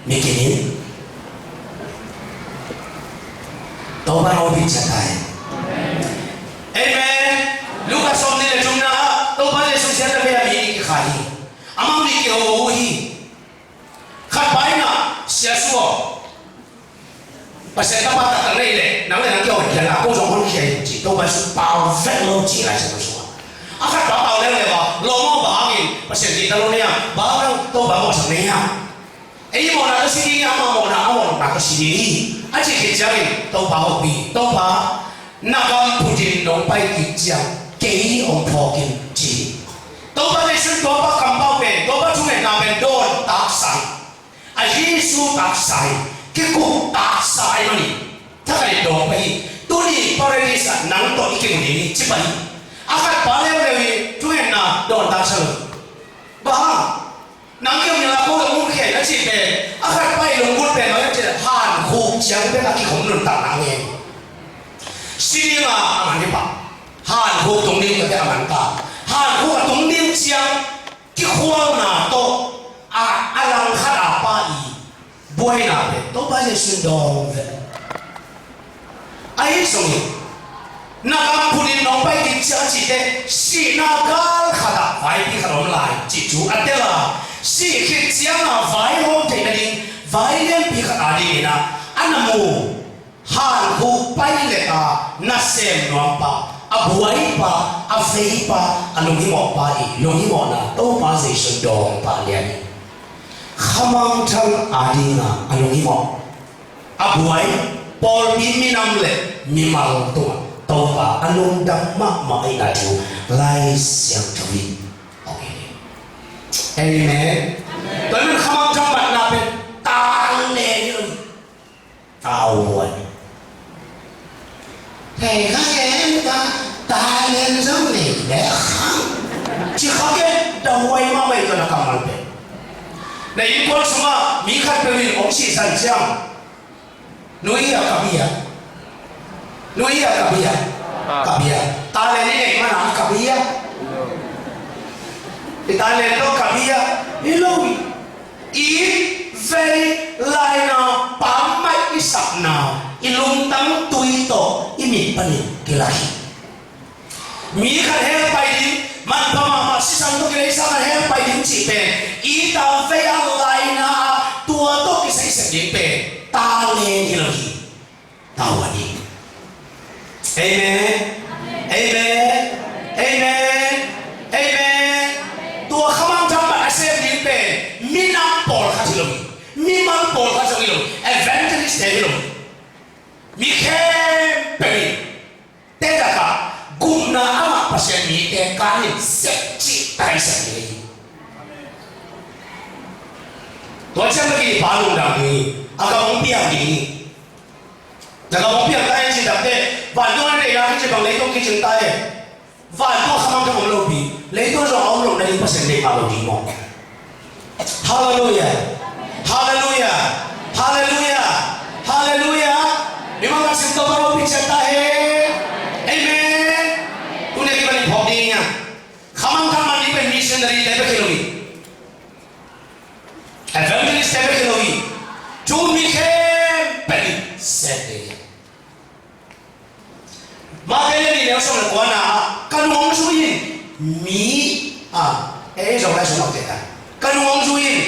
Mi kinin Topa hong piak ciat ta hen. Amen. Luka sawmnih le thumna ah Topa Jesu siatna vei a mi nih kikhai hi. Amau nih kiho uh hi. Khat pa in a, Sia Su aw, Pasian Tapa taktak na hih leh nang le nang kiho hi a, ko zong hong khia ing ci. Topa Jesu pau vek lo ci, Lai Siangtho sungah. A khat pa pau leuleu a, lawm aw, bang hangin Pasian kihta lo na hiam? Bang hang Topa mawhsak na hiam? Ei mawhna tawh si ding hi, amah mawhna, amah mawhna tawh si ding hi, a cih khit ciangin Topa hopih, Topa, na gam phut in nong pai kik ciang kei hong phawk in ci hi. Topa Jesu in Topa kampau pen, Topa thungetna pen dawn taksa hi. A Jesu taksa hi, kikup taksa ahih manin thakhat in dawng pah hi. Tuni Paradise ah nang tawh i kimu ding hi ci pah hi. A khat pa leuleu hi, thungetna dawn taksa lo. Bang hang? Nang kiang nila ko lungkhia in a cih pen, a khat pa i lunggulh pen bang hiam cih leh, hankhuk ciang pen a kikhum nuntakna ngen. Si ding a, a man hi pah. Hankhuk tung ding pen a man ta. Hankhuk a tung ding ciang, kikhualna tawh, a, a langkhat a pa i buaina pen Topa Jesu in dawng ve. Ahi zongin, na gam phut in nong pai kik ciang a cihte, sihna gal khat ah vaipi khat om lai cih thu a tel a, sih khit ciang a vaihawm theih nading vai lianpi khat a dingin a, a na mu, hankhuk pai leh a nasem nuam pa, a buai pa, a vei pa, a lunghimawh pa i lunghimawhna Topa Jesu in dawng pah lian hi. Khamangthang a ding a, a lunghimawh, a buai, pawlpi, minam le mimal tungah Topa a lungdam mahmah ahihna thu Lai Siangtho in hong hilh hi. Amen. Tua ahih manin khamangthang matna pen talent hi lo hi. Tavuan. Thei kha kei ka, talent zong nei leh kha, ci kha kei, tavuan mahmah hi tua na kammal pen. Na innkuan sungah mi khatpeuh in hong sihsan ciang, "Nu hi a, ka bia. Nu hi a, ka bia. Ka bia." Talent i neih man a ka bia. I talent tawh ka bia hi lo hi. I vei laina, pammaih i sakna, i lungtang tui tawh i mit panin kilak hi. Mi khat hell pai ding, manpha mahmah sisan tawh kilei sa khat hell pai ding cih pen, i ta vei a laina, tua tawh kisai sep ding pen talent hi lo hi. Tavuan hi. Amen. Amen. Amen. Amen. Tua khamangthang a sem ding pen minam pawlkhat hi lo hi. Mimal pawlkhat zong hi lo hi. Evangelist te hi lo hi. Mi khempeuh hi. Te takah Pasian mite kan in sep cih takin sep ding hi. Tua ciang na kipa lungdam ding hi. A gam hong piang ding hi. Na gam hong piang ta hi ci takteh, vantung a deihna kici bang leitung kicing ta hi. Vantung a khamangthang om lopi, leitung zong a om loh nading Pasian deih mah lo ding maw? Halleluiah. Halleluiah. Halleluiah. Halleluiah. Mi mah sim Topa ropi ciat ta hen. Amen. Tuni a kipan i phawk ding a, khamangthang man ding pen missionary te bek hi lo hi. Evangelist te bek hi lo hi. Thu mi khempeuh in sep ding hi. Mate lian nih, neu sawm le kuana ah, ka nung hong zui in mi, a, ei zong lai sawm le kuana, ka nung hong zui in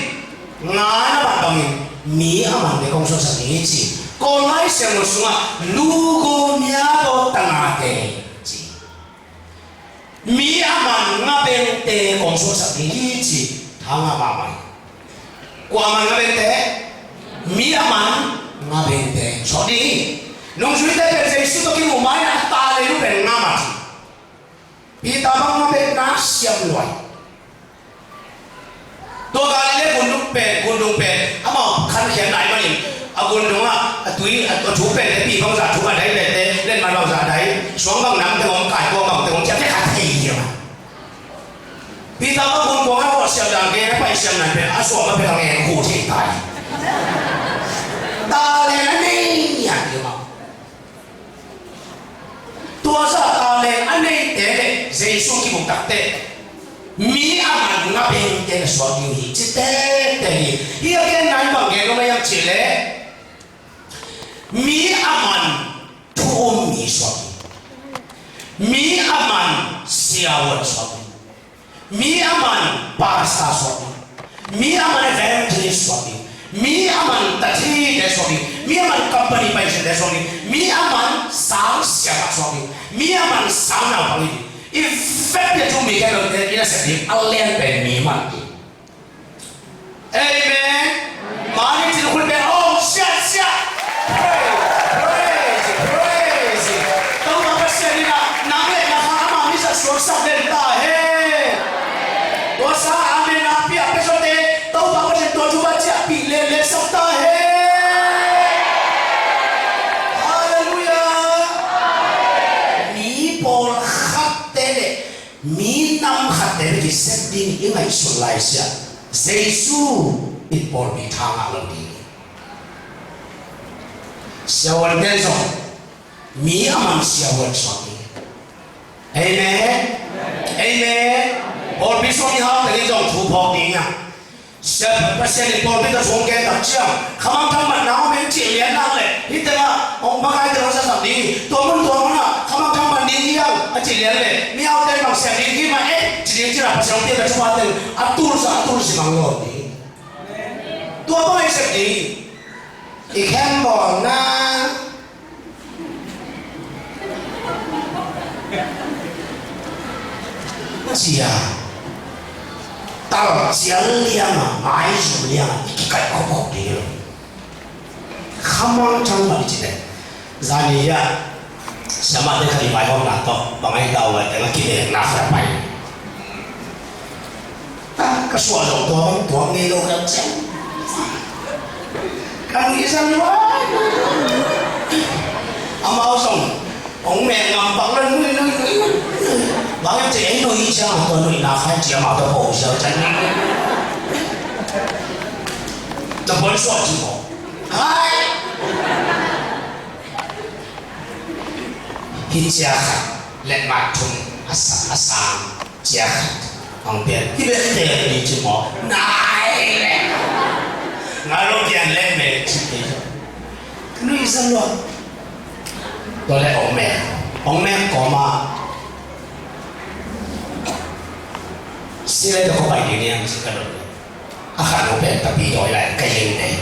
nga na man bangin mi a mante kong suaksak ding hi ci. Kawlmai sianglo sungah lugunia tawh tangate ci. Mi a man ngabengte kong suaksak ding hi ci. Thangah mahmah hi. Kua a man ngabengte? Mi a man ngabengte suak ding hi. Nungzuite pen Jesu tawh kimuh ma-in a talent uh pen ngam a ci. Peter bang ngabengna siam lua hi. Tua Galilee gundung pen, gundung pen amau khankhiat lai manin, a gundung ah a tui, a thu pen te, pi bangzah thu a dai pen te, letmat bangzah dai, suang bang nam teng om, kaikua bang teng om, ciah te kha thei hi a. Peter bang gun kuang a kawh siam dan gen a pai siam nan pen a suam a pek a ngen khu thei ta hi. Talent a nei ngiat hi mah. Tua zah talent a neite le Jesu kimu takteh mi a man ngabengte na suak ding uh hi ci tete hi. Hih a genna in bang gen nuam hiam cih leh, mi a man thu um mi suak ding, mi a man siavuan suak ding, mi a man pastor suak ding, mi a man evangelist suak ding, mi a man tathite suak ding, mi a man company paisente suak ding, mi a man sang siapa suak ding, mi a man sang naupang hi ding. I vekpi a thu mi khempeuh in a sep ding a lian pen mi man ding. Amen. Mani cin khut beng om siasia. Praise, praise, praise. Topa Pasian in a nang le na kha ama mi zat suaksak den ta hen. Tua sa amen a pia pe sote Topa Pasian tua thu ba ciah pih lele sak ta hen. Halleluiah. Mi pawlkhatte le mi nam khatte bek i sep ding i ngaihsut lai sia, Jesu in pawlpi tha ngah lo ding hi. Siavuante zong mi a man siavuan suak ding hi. Amen. Amen. Pawlpi sung i hau tengin zong thu phawk ding a, Sia, Pasian in pawlpi tawh thu hong gen tak ciang, khamangthang matna om in cih lian nak leh, hih tengah hong bang ai teng hong siasak ding hi. Tua mun tua munah khamangthang man ding hi hang a cih lian leh, mi aute bang siam ding hi mah eh, ci ding cih leh Pasian hong piak a thupha teng a tulsa a tulsi mang lo ding. Tua bang ai sep ding hi. I khem bawlna cia, tal cial lianga, maizum lianga i kikaih khopkhop ding hi lo. Khamangthang mah i cih leh, zani ah siamahte khat i vaihawmna tawh bang a i tau lai teng a kinekna khat a pai. Ka suah zong tua bang tuak ngei lo ka ciang. Ka nuih zang lua. Amau zong hong mek ngam pak lo, nuih, nuih, nuih. Bang hiam cih ei nuih ciang tua nuihna khai ciang amau tua pawh ciang ciang. Tua pawh suah ci maw. Hai. Hih cia khat letmat thum a sa, a sang cia khat hong pian. Hih bek tel ni ci maw? Nai le. Ngai lo pian le me ci ti. Nuih zang lua. Tua le ong me. Ong me koma. Si le tua ko pai ni ni ang si ka lo. A khat lo pen tapi dawi lai ka yin nei.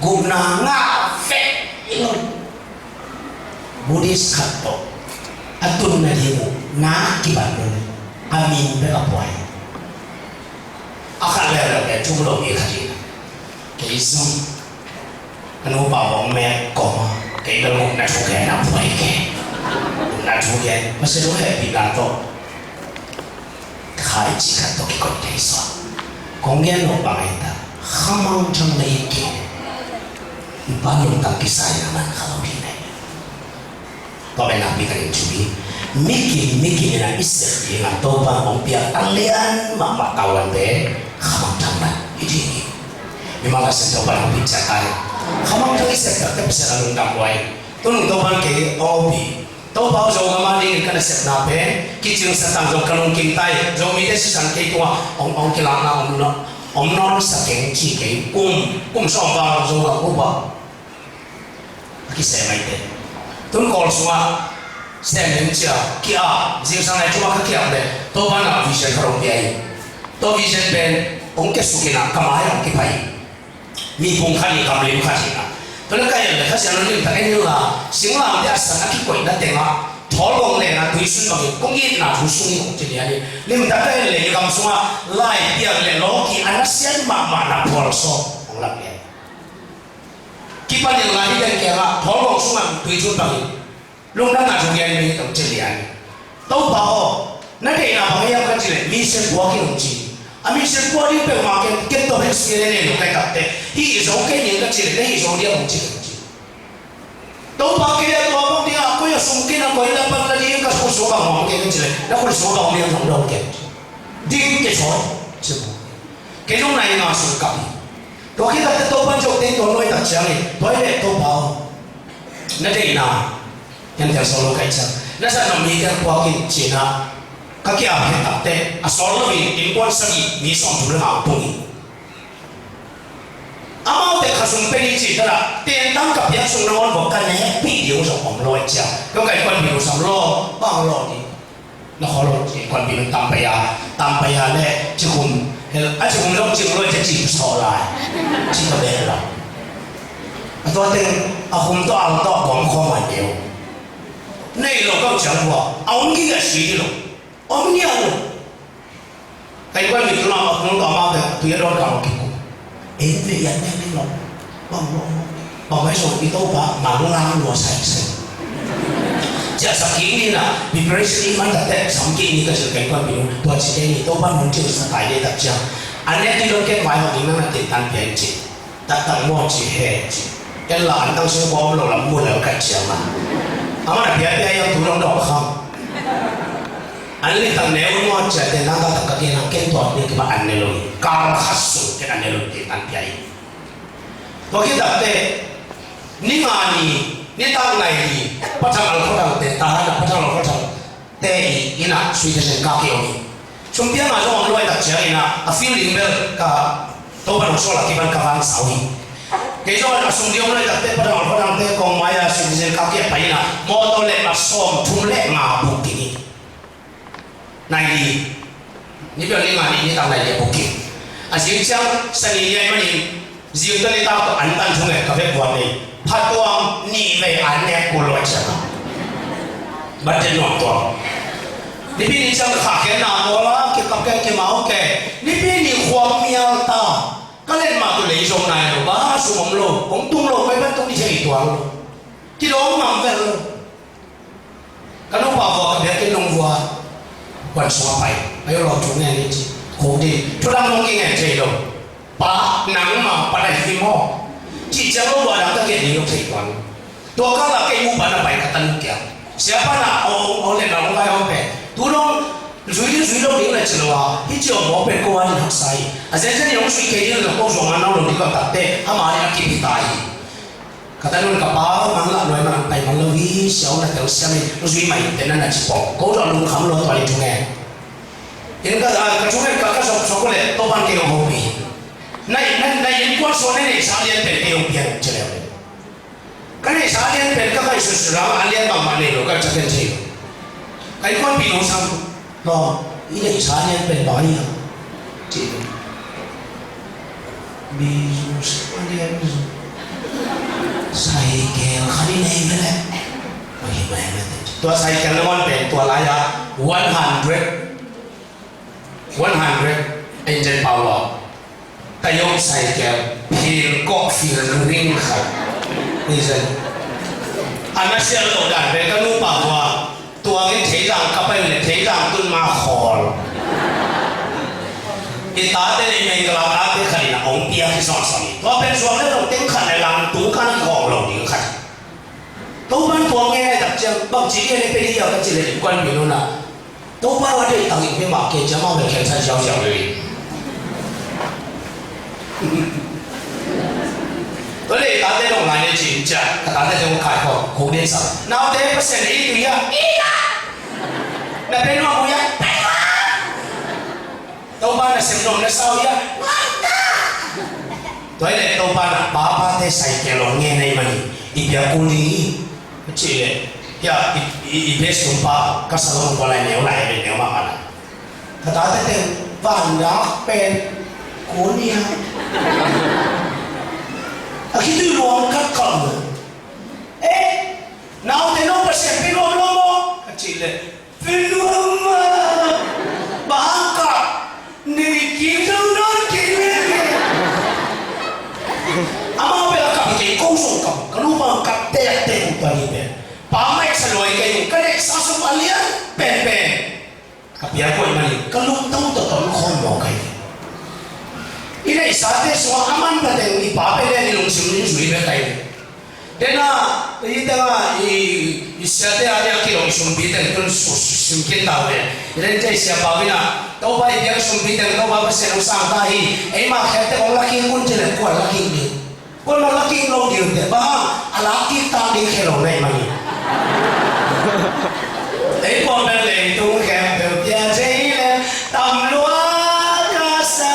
Gupna ngah vek lo. Buddhist khat tawh a tunna ding uh na kibat lo. A min bek a puai. A khat le lo pen thu lo mi khat in. Kei zong. A nupa bawng mek kawma kei bel gupna thu gen a puai kei. Gupna Pasian hong hehpihna tawh kha i cih khat tawh kikoih thei suak. Kong gen nop bang hi ta, khamangthang na it kei. I Pa lungtang kisai na man kha lo hi nei. Tua pen nakpi takin thu hi. Mi kim, mi kim in a i sep ding a Topa hong piak a lian mahmah tavuan pen khamangthang na hi ding hi. Mi mah ka sep Topa hong piak ciat ai. Khamangthang i sep takte Pasian a lungdam huai. Tun Topa kei hong hopih. Topa aw, Zogam a dingin ka nasepna pen kicing sa tang zong ka lungkim ta hi. Zomite sisan kei tungah hong, hong kilakna om nawn, om nawn sa keng ci kei. Kum, kum sawm val Zogam bup ah a kiseh maite. Tun Kawl sungah sem ding ci-a ki-ap, zingsang nai thum ah ka ki-ap leh Topa in a vision khat hong pia hi. Tua vision pen hong kiasuk in a ka mai hong kipai hi. Mi pum khat hi, kam lim khat hi na. Tua leh ka en leh Kha Siangtho limtak en inla, singlamteh a san a kikoihna tengah thawlgawng len a tuisun bangin kong itna thu sung hi, kong ci lian hi. Limtak ka en leh i gam sungah lai piak leh lawki a nasiat mahmah na phual sawm hong lam lian hi. Kipan inla hih teng kiangah thawlgawng sungah tuisun bangin lungdamna thu gen mi tong ci lian hi. Topa aw, na deihna bang hiam ka ci leh mission puak in, hong ci. A mission puak ding peuhmah ken, ken tawh hen sukhiat nei lo ka hih takteh, hih zong kei ning ka ci leh na hih zo diam, hong ci, hong ci. Topa, kei a tua bang ding a koi a sum kei na koi na pan la ding, ka khut sung bang hong kei ka ci leh na khut sung bang hong ding, hong dong kei. Ding kei sawn ci. Kei zong nai nga sung kap hi. Tua khit takteh Topa in zong tei tua nuai tak ciangin, tua hi leh Topa aw, na deihna, ken tel sawn lo ka hih ciang, na zat nop mi ken puak in ci-in ah ka ki-ap khit takteh a sawt loin innkuan sagih, mi sawmthum le nga hong tung hi. Amaute kha sum pe ni ci-in ah, tentang ka piak sung nangawn vok ka nekpih ding uh zong om lo ahih ciang, ka innkuanpih uh sam lo, bang lo ding. Na khawl lo ci, innkuanpih nung tam pai a, tam pai a leh cikhum, a cikhum zong cing lo ci, ci sawh lai. Ci ka beh lo. A tua teng a khum tawh, a khum tawh a kuam khawm a neu. Nei lo kau ciang hua a om gige si dih lo. Om ngiat lo. Ka innkuanpih tungah a khum tawh amau teng tui a dawn kau kik uh. Ei ve, i an nek ding lo. Bang lo, bang mai sawm i Topa, mang lang lua sai sai. Ciah sak kik ni na, preparation i man takte sam kik ni ka cih ka innkuanpih nung, tua ci kei ni, Topa nung cih sa kai ni tak ciang. An nek ding lo kei vai hong ding nang na tin tan pian ci. Taktak maw ci he ci. Ken la an tang sung kua om lo lam mu lel ka ciang a. Amah na pia pia yang tu long dawh kham. An limtak neu un maw ci a, ten nang taktak ka gen a, ken tua ni kima an ne lo hi. Kal khat sung ken an ne lo hi, tin tan pia hi. Tua khit takteh, ni nga ni, nitak nai ni, Pa Thang Al Khaw Thangte, Tahan a Pa Thang Al Khaw Thangte i inn ah sweet and kake om hi. Sum piak a zong om luai tak ciangin ah, a feeling bel ka Topa nong sawl a kipan ka vang sau hi. Kei zong a sum ding om luai takteh, Pa Thang Al Khaw Thangte kong mai a sweet and kake a pai in ah, mawtaw leh ma sawmthum leh nga buk ding hi. Nai li, ni bel ni nga ni, nitak nai li a booking. A zing ciang Sani ni ahih manin, zing tawh nitak tawh an tan thung e, ka vek guan nei. Phatuam nih vei an nek kul lo a ciang a. Budget nuam tuam. Nipi ni ciang ka khahkhiatna mawl a, kikap kei, kimau kei. Nipi ni khuam mial ta. Ka let mah tawh lei zong nai lo, ba sum om lo, kong tung lo, koi ban tung ni thei tuang lo. Kidawm ngam vel lo. Ka nupa vua ka biakinn nung vua, kuan sungah pai. Ai aw, lawm thu ngen ni ci. Khuk ding. Thu dang nung ki ngen thei lo. Pa, nangmah pa na hi maw? Cih ciang lo vua dang ka gen ding lo thei tuan. Tua kal ah kei mu pa na pai ka tan kiang. Siapa na aw, aw le na aw ngai aw pen. Tu dong zui ding zui lo ding na ci lo a. Hi ci aw maw pen ko a ding haksa hi. A zenzen ding aw zui kei ding na ko zuang a nau lo ding ka tak te. Ama ding a kip hi ta hi. Ka tanun ka pa man lah nuai man pai man lo hi, siau na tel siam in, zui mai te na na ci pong. Ko zong lungkham lo tua ni thungen. In ka, ka thungen ka, ka zong zong ko le, to ban kei hong hopih. Na, na, na innkuan suan na neihsa lian pen kei hong piang ci leu. Ka neihsa lian pen ka kai susu rang a lian bangmah nei lo ka ca ken ci. Ka innkuanpih nong sam. Lawm, i neihsa lian pen bang a hi a? Cih leh, bizu sak a lian zu. Cycle khat i nei ve leh. Tua cycle na man pen tua lai-a one hundred, one hundred engine power. Ka yawng cycle, phil kawh phil ring khat. Ni zen. A na sial lo dan pen ka nupa vua. Tua Ka pai le thei zang tun ma khawl. I tate le i mei ka lak ate khat in a hong piak hi sawnsawng hi. Tua pen suak le zong teng khat le lang tung kan khawng lo ding khat. Topan tua nge ngai tak ciang bang ci dia le pe dia ka ci le in kuan mi nuna. Topa wa dei tang in pe ma ke ciang ma le khen sa siau siau le. Tua le tate dong lai ne cin cia ka tate dong kai ko ko den sa. Naute Pasian le i tu ya. I na. Na pe nuam uh ya. Pe nuam. Topa na sem nuam na sau ya. Nuam ta. Tua hi le Topa na papate sai kia lo nge nei mani i pia kul ding hi. Ka ci le ya i i i best kum pa ka sa lo ko lai neu lai le neu ma ma na. Ka tate teng vandak pen kul nia. A khitui luang kat kal mu. Eh, naute nong Pasian pi luang luang maw? Ka ci le Pi nuam a, bang ka, ni kim zong non kim le le. Amau bel a kam kei ko zong kam, ka lu bang ka tek tek uh pa ni pen. Pa mai sa loi kei uh, ka nek sa sum a lian pen pen. Ka pia koi mani, ka lungtang tawh tawh khon mawk kei. I neihsate sungah a man pateng i pa pen le i lungsim in zui bek kei. Dena, i tengah, i, i siate a ding a kilong i sumpi teng tun su, su, sim kin tau le. I den tei sia pau ina, Topa i piang sumpi teng Topa Pasian hong sang ta hi, eima khete hong laking kun ci le kuan laking ding. Kuan ma laking lo ding te, bang, a laking ta ding khe lo nei mani. Ei pawh bel leitung khempeuh pia thei le tam lua ka sa.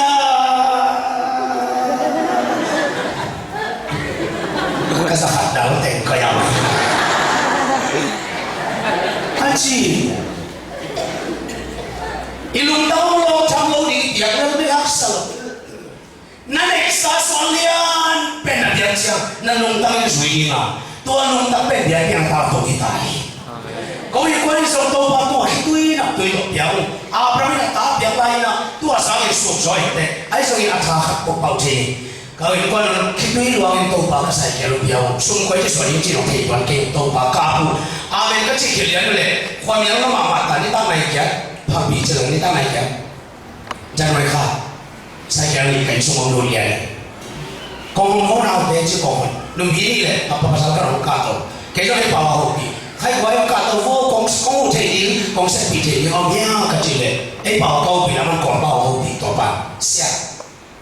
Ka sa khat dal teng ka yam. A ci. I lungtang lo tham lo ding piak lo ding haksa lo. Na neihsa suan lian pen a piang ciang na lungtang in zui ding a, tua lungtang pen bia piang ta tung hi ta hi. Ko hi kuan in zong Topa tua hi tui na tui tawh piang uh. Abraham in a ta piang lai in a tua sang in suk zaw hi te. Ahi zong in a tha khat pok pau thei. Ka in kuan in khitui luang in Topa ka sai kia lu piang uh. Sum koi ci suan in ci nong thei tuan kei Topa ka pu. Amen ka ci khil lian uh le. Khua mial na mahmah ta ni tak nai kia. Phampi ci long ni tak nai kia. January kha, Saikiang nih ka inn sung hong lut lian. Kong hong hong naute ci kong hong. Numpi nih le, a pa pasal ka hong kahto. Kei zong ei pau a hopih. Khai guai hong kahto vo, kong, kong uh thei ding, kong sepih thei ding, hong hia ka ci le. Ei pau ka hopih na man kong pau a hopih tua pan. Sia.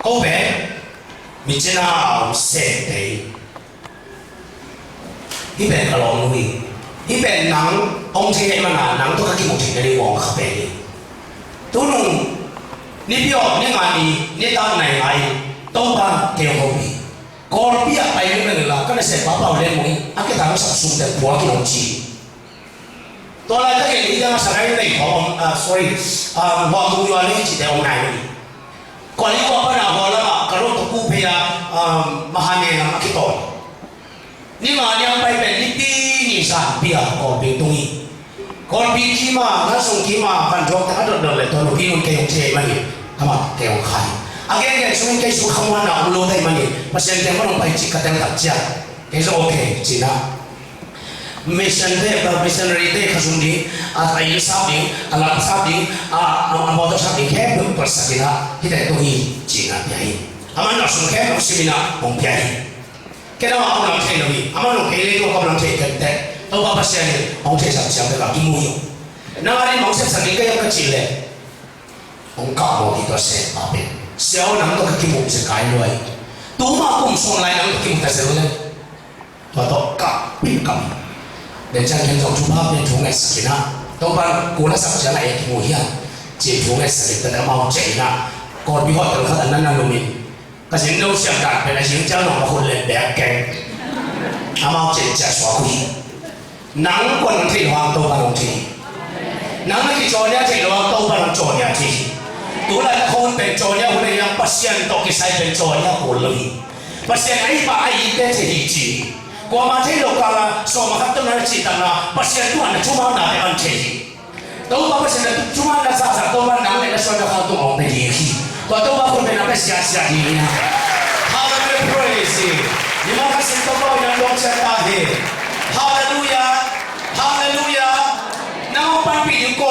Ko pen, mi cina a om sem tei. Hih pen ka lawmnu hi. Hih pen nang hong thei ahih mana nang tawh ka kimu theihna ding hong kha pen hi. Tunung nipi aw, ni nga ni, nitak nai ngai in Topa kei hong hopih. Kawlpi ah pai ni meng la, ka nasem papa uh leng mong in, a kei tang sak sum teng pua ki hong ci. Tua laitak in hih teng a sak ai nei khawng om, ah, sorry, ah, huam mung yua lei cihte om nai lo hi. Kuali kua pana hua lama ka rot tuk uh phei a, ah, Mahane lam a kitawi. Ni nga niang pai pen nipi ni zanpi a Kawlpi tung hi. Kawlpi kima, Langsung kima, van duak teng a dotdot le tua nupi nun kei hong thei mani, amah kei hong khai. A gengen sungin kei sung khamuanna om lo thei mani, Pasian teng man hong pai cih ka tel tak ciang. Kei zong okay, cina. Mission te, missionary te khasum ding, a, a inn sap ding, a lam sap ding, a, a, a motor sap ding, khempeuh tuatsak in a, hih teng tung hi, ci-in a pia hi. Aman a sum khempeuh sim in a hong pia hi. Kei nang a hong lam thei lo hi, aman hong kei leitung a ka lam thei kei teh, Topa Pasian in hong theisak ciang bek a kimu hi. Nang a ding hong sepsak ding kei hiam ka cih leh, hong kah mawk hi tua seh pa pen. Sia aw, nang tawh ka kimu sia kai lua hi. Tuma kum sawm lai nang tawh kimu ta zel leh. Tua tawh kah pin kam. Den ciang ken zong thupha pia thu ngetsak in a. Topa'n kul a sak ciang a e kimu hiam, ci thu ngetsak in tua amau ciah in a. Kawlpi hotel khat a na na lum in. Ka zin lo siam dan pen a zing ciang nong ka khut len bek keng. Amau ciah ciah suak uh hi. Nang kuan nong thei lo hang Topa'n nong thei. Nang na kicawnia thei lo hang Topa'n nong cawnia thei hi. Tulai ka hun pen cawnia hun a hiang Pasian tawh kisai pen cawnia kul lo hi. Pasian a i pa a i te thei hi ci hi. Kuama thei lo kala sawma khat tawh na cih takna Pasian tungah na thumaanna te an thei hi. Topa Pasian na thumaanna zahzah Topa nang le na suan na khang tung hong pe ding hi. Tua Topa khut pen na pe siasia ding hi. Hallelujah, praise him. Ni mah ka sin Topa ina luang ciat ta hi. Hallelujah. Hallelujah. Nang hong panpih ding ko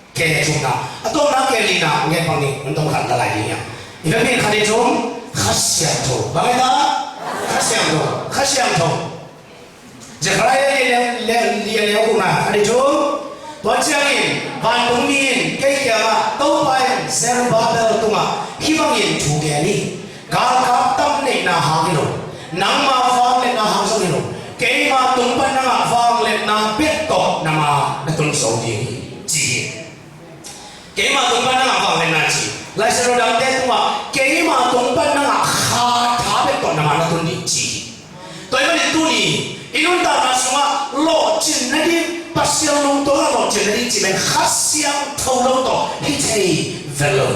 Ke thumna. A tawpna ke lina ngen bang ni, hong tawm khat na lai ding hi a. I biakinn khat i thum, Kha Siangtho. Bang hi ta? Kha Siangtho. Kha Siangtho. Zekhariah lian, lian, lian, lian, gukna, khat i thum. Tua ciangin vantungmi in kei kiangah, Topa in Zerubbabel tungah hih bangin thu gen hi. Galkap tam neihna hang hi lo, nangma vangliatna hang zong hi lo, keima tung pan nangah vangliatna bek tawh nangma na tun zo ding hi, ci hi. Keima tung pan nangah vangliatna ci. Lai Siangtho dangte tungah keima tung pan nangah Kha tha bek tawh nangma na tun ding ci hi. Tua ahih manin tuni i nuntakna sungah lawhcinna ding, Pasian lungtawna lawhcinna ding cih pen Kha Siangtho lo tawh hi thei vet lo.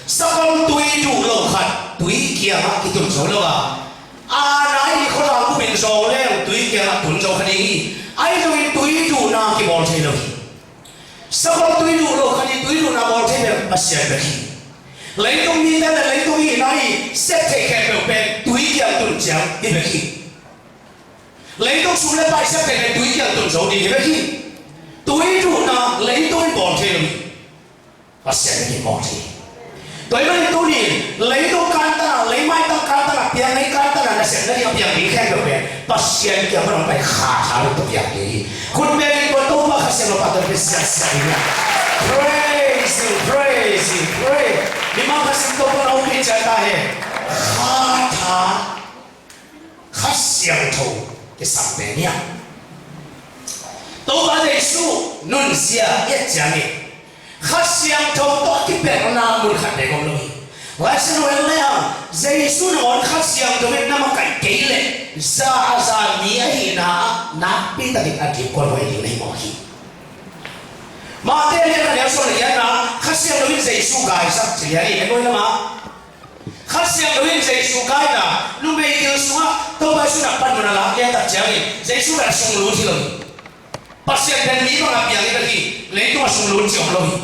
Sakol tui duh lo khat tui kiangah kitun zo lo a, a nai i khualang bupin zawng leng tui kiangah tun zo kha ding hi. Ahi zongin tui duhna kibawl thei lo hi. Sakol tui duh lo khat i tui duhna bawl thei pen Pasian bek hi. Leitung mite le leitung hihna i sep theih khempeuh pen tui kiang tun ciang hi bek hi. Leitung sum le pai sep theih pen tui kiang tun zo ding hi bek hi. Tui duhna leitung in bawl thei lo hi. Pasian bek in bawl thei hi. Tua ahih manin tuni leitung kantanah, leimaitang kantanah, piang nei kantanah nasepna ding a piang ding khempeuh pen Pasian kiang pan hong pai Kha tha lo tawh piang ding hi. Khut beng in tua Topa Kha Siangtho pahtawi pia siasia ding hi. Praise Him, praise Him, praise. Mimal Kha Siangtho pan hong pai ciat ta hen. Kha tha, Kha Siangtho kisam pen hi a. Topa Jesu nunzia i et ciangin Kha Siangtho tawh kipelhna mun khat bek om lo hi. Lai Siangtho en lehang Jesu nangawn Kha Siangtho in na makaih kei leh za a za mi ahihna ah nakpi takin a dim kuan huai ding na hi mawk hi. Matthai a lian khat a neu sawm le giatna, Kha Siangtho in Jesu gaisak ci lian hi, en huai lam ah. Kha Siangtho in Jesu gaina, numei gil sungah Topa Jesu na panmun a lak lian tak ciangin Jesu pen a sunglut hi lo hi. Pasian pen mi bangah piang hi bek hi, leitungah sunglut cih om lo hi.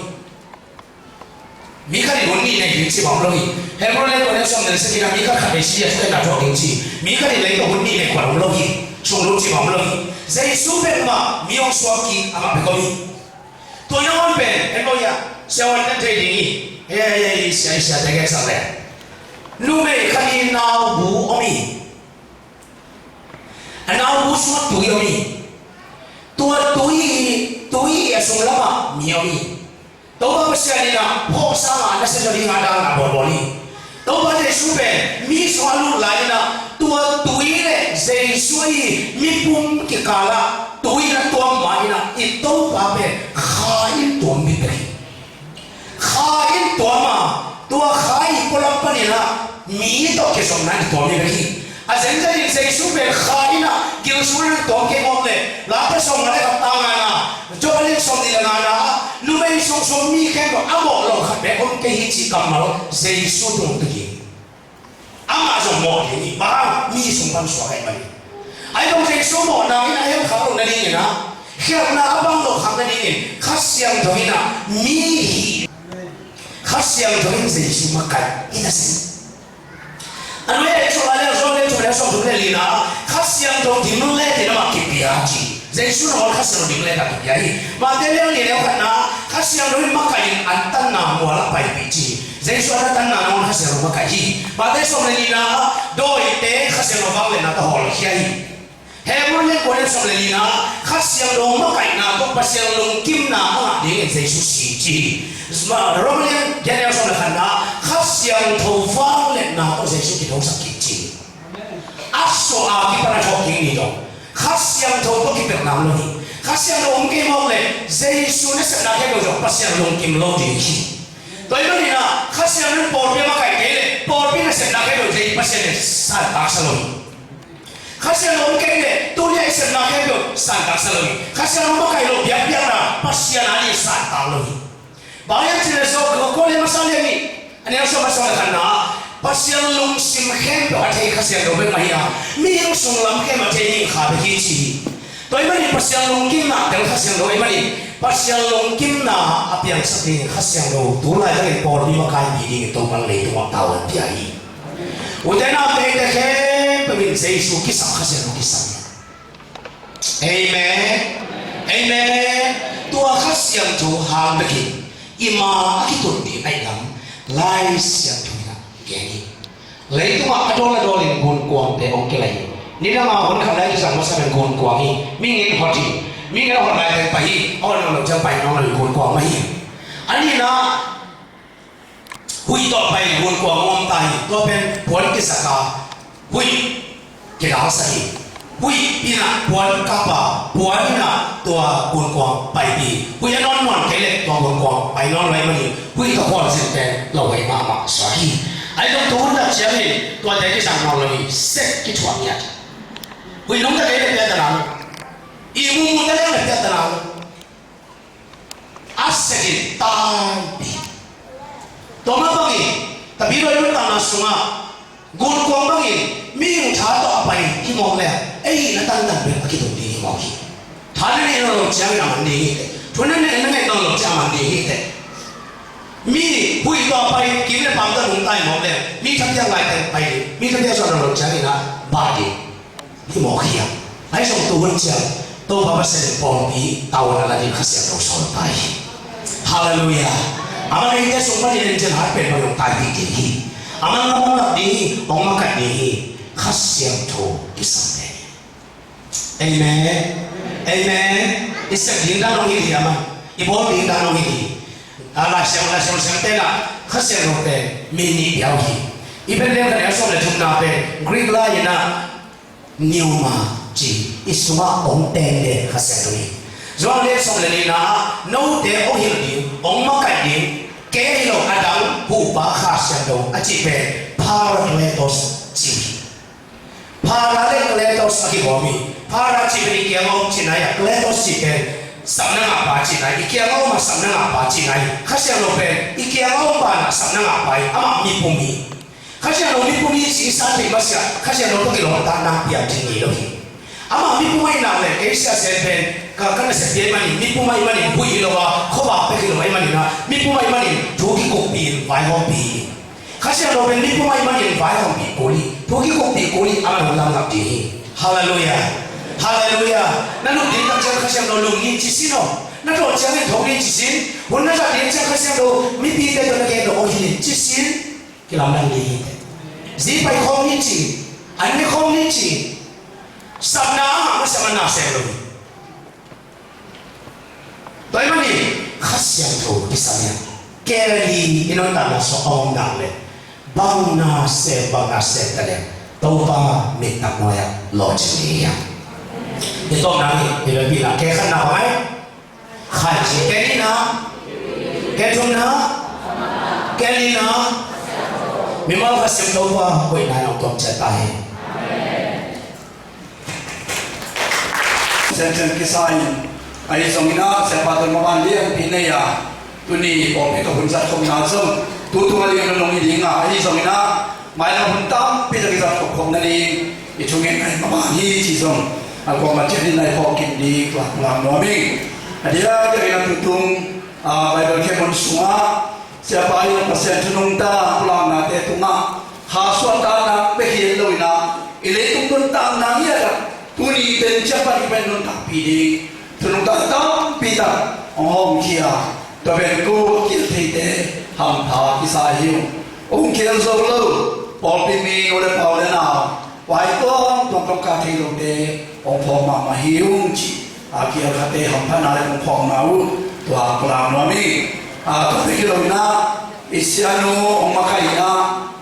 Mi khat in hun nih nei ding cih bang om lo hi. Hebru lian kua neu sawm le sagihna, mi khat khat vei si a thukhenna thuak ding ci. Mi khat in leitung hun nih nei khuan om lo hi. Sunglut cih bang om lo hi. Jesu pen mah mi hong suak kik amah bek om hi. Tua nangawn pen en mawk hi a, siavuan kan thei ding hi. Hei, hei, hei, sia, sia, te gensak le. Numei khat in naubu om hi. A naubu sungah tui om hi. Tua tui, tui a sung lamah mi om hi. Topa Pasian in a phawk sangin a nasia zo ding a dang a bawlbawl hi. Topa Jesu pen mi sungah a lut lai-in ah, tua tui le Jesu ahi mipum kikal ah tui in a tuam ma-in ah, i Topa pen Kha in tuam bek hi. Kha in tuam a, tua Kha i pualam panin ah mi tawh kizopna in tuam hi bek hi. A zenzen in Jesu pen Kha in ah gil sungah na tuam kei mawk leh, Late sawmnga le khat, tang ngana, Johan sawmnih le ngana, numei sungsung mi khempeuh a mawh lo khat bek om kei hi, cih kammal Jesu tung tuk hi. Amah zong mawh ding hi, bang hang, mi sung pan suak ahih manin. Ahi zong Jesu mawhna in a hemkhak loh nadingin ah, khialhna a bang loh khak nadingin Kha Siangtho in ah mi hih, Kha Siangtho in Jesu makaih in a sin. A nuai ah i Johan lian sawm le thum le sawm thum le lina, Kha Siangtho dim let in amah kipia ci. Jesu nangawn Kha Siangtho dim let a kipia hi. Mate lian li le khatna, Kha Siangtho in makaih in an tanna mual ah paipih ci. Jesu an a tanna nangawn Kha Siangtho makaih hi. Mate sawm le lina, dawite Kha Siangtho vangliatna tawh hawlkhia hi. Hebru lian kua lian sawm le lina, Kha Siangtho makaihna tawh Pasian lungkimna a ngah dingin Jesu si ci hi. Roma lian giat lian sawm le khatna, Kha Siangtho vangliatna tawh Jesu kithosak kik ci hi. A suah a kipan a thawh kik ni tawh, Kha Siangtho tawh kipelh ngam lo hi. Kha Siangtho om kei mawk leh Jesu nasepna khempeuh zong Pasian lungkim lo ding hi. Tua ahih manin ah Kha Siangtho in pawlpi a makaih kei leh pawlpi nasepna khempeuh Pasian in santaksa lo hi. Kha Siangtho om kei leh tuni a i sepna khempeuh santaksa lo hi. Kha Siangtho makaih lo biakpiakna Pasian ading santak lo hi. Bang hiam cih leh Johan kua lian masa lian nih, a neu sawm a sawm le khatna, Pasian lungsim khempeuh a thei Kha Siangtho bek mah hi a, mihing sunglam khempeuh a thei mihing Kha bek hi ci hi. Tua ahih manin Pasian lungkimna tel Kha Siangtho ahih manin, Pasian lungkimna a piangsak dingin Kha Siangtho tu laitakin pawlpi makaihpih dingin Topa'n leitungah tau-an pia hi. Ute naute khempeuh in Jesu kisam, Kha Siangtho kisam. Amen. Amen. Tua Kha Siangtho hang bekin i ma a kitun ding ahih lam Lai Siangtho in ah gen hi. Leitungah a dawl a dawlin gunkuangte hong kilai hi. Nidang a hun khat lai kisam masa pen gunkuang hi. Mihing in hot hi. Mihing in a hot lai teng pai hi. A hot nawn lo ciang pai nawn lo hi, gunkuang mah hi. A nihna, huih tawh pai gunkuang om ta hi. Tua pen puan kisak a, huih kidalsak hi. Huih in ah puan kap a, puan in ah tua gunkuang paipih hi. Huih a nawn nuam kei leh tua gunkuang pai nawn lo ahih manin huih tawh khualzin pen lo hei mahmah suak hi. Ahi zong tu hun tak ciangin tuate kizang nawn lo hi. Sek kithuah ngiat. Huih nungta kei leh piattana lo. Ihmu muta leng leh piattana lo. A sekin taipih. Tua mah bangin Tapidaw i nuntakna sungah gunkuang bangin mihing tha tawh a pai hi mawk leh ei hihna tantan bek a kitun ding hi mawk hi. Tha na neih nawn loh ciangin a man ding hi teh. Thu na neih, na neih nawn loh ciang a man ding hi teh. Mi huih tawh a pai, kim le paam tawh nungta hi mawk leh mi thapiak lai teng pai ding, mi thapiak zuan nawn loh ciangin ah bah ding hi mawk hiam? Ahi zong tu hun ciang Topa Pasian in pawlpi tau-an a la ding Kha Siangtho sawl ta hi. Halleluiah. Aman eite sung panin en ciang hat pen bang hong taipih ding hi. Aman hong lak ding hi, hong makaih ding hi. Kha Siangtho kisam hi. Amen. Amen. I sep ding dan hong hi ding aman, i bawl ding dan hong hi ding. A, Lai Siang, Lai Siang, Lai Siangtho in ah Kha Siangtho pen mi nih pia uh hi. I pen lian khat a sawm le thumna pen Greek lai in ah pneuma ci, i sungah hong teng den Kha Siangtho hi. Johan lian sawm le nihna ah note hong hilh ding, hong makaih ding, kei hi lo a dang Huhpa Kha Siangtho a cih pen Parakletos ci hi. Para le kletos a kibawm hi. Para cih pen i kiangah om cihna hi a, kletos cih pen sapna ngahpa cihna hi. I kiangah om a sapna ngahpa cihna hi. Kha Siangtho pen i kiangah om banah sapna ngahpa hi. Amah mipum hi. Kha Siangtho mipum hi cih i sa thei masiah Kha Siangtho tawh kilawmtatna piang thei ngei lo hi. Amah mipum ahih nak leh kei Sia Sen pen ka, ka nasep pi ahih manin, mipum ahih manin huih hi lo a, khuavak pek hi lo ahih manin ah, mipum ahih manin thu kikuppi in vaihawmpi hi. Kha Siangtho pen mipum ahih manin vaihawmpih kul hi, thu kikuppi kul hi, amah hong lamlap ding hi. Halleluiah. Halleluiah. Na lum ding tak ciang Kha Siangtho lum ni ci sin aw. Na thawh ciangin thawh ni ci sin. Hun na zat ding ciang Kha Siangtho mipite tawh na gen lo aw hi ni ci sin. Kilamdang ding hi teh. Zi pai khawm ni ci. An ne khawm ni ci. Sapna a ngah masiah na sem lo hi. Tua ahih manin Kha Siangtho kisam hi a, kei le i nuntakna sungah a om nak leh Bang na sem, bang na sem ta leh Topa min tang nuai-ah lawhcing ding hi hang. I tawpna hi, i lawhpihna, kei khatna bang ai? Khanci, kei nihna, kei thumna, kei lina, mimal Kha Siangtho Topa hoihna in hong tuam ciat ta hen. Sentence kisa in, ahi zongin ah, Siapa tawh maban lianpi nei a, tuni pawlpi tawh hun zat khopna zong tu tung a lian nunung hi ding a, ahi zongin ah, mailam hun tampi tak i zat khop khopna ding i thungetna hi maban hi cih zong a kuamah ciat in i phawk kik ding tua ka lak nuam hi. A diakdiakin ah tu tung, ah, Bible camp hun sungah Siapa in Pasian thu nungta pulaknate tungah kha suahtakna bek hi lo in ah, i leitung nuntakna hi a tak tuni pen ciang pan kipan nuntakpih ding thu nungta tampi tak hong hawmkhia, tua pen ko a kil theite hampha kisa hi ung. Hong kil zo lo pawlpi mi, nu le pa, u le nau, vai tuamtuam, tawmkhat thei lote hong phawk mahmah hi ung cih a kial khate hamphatna le hong phawkna uh tua ka lak nuam hi. A, tua bek hi lo in ah, i sianu hong makaihna,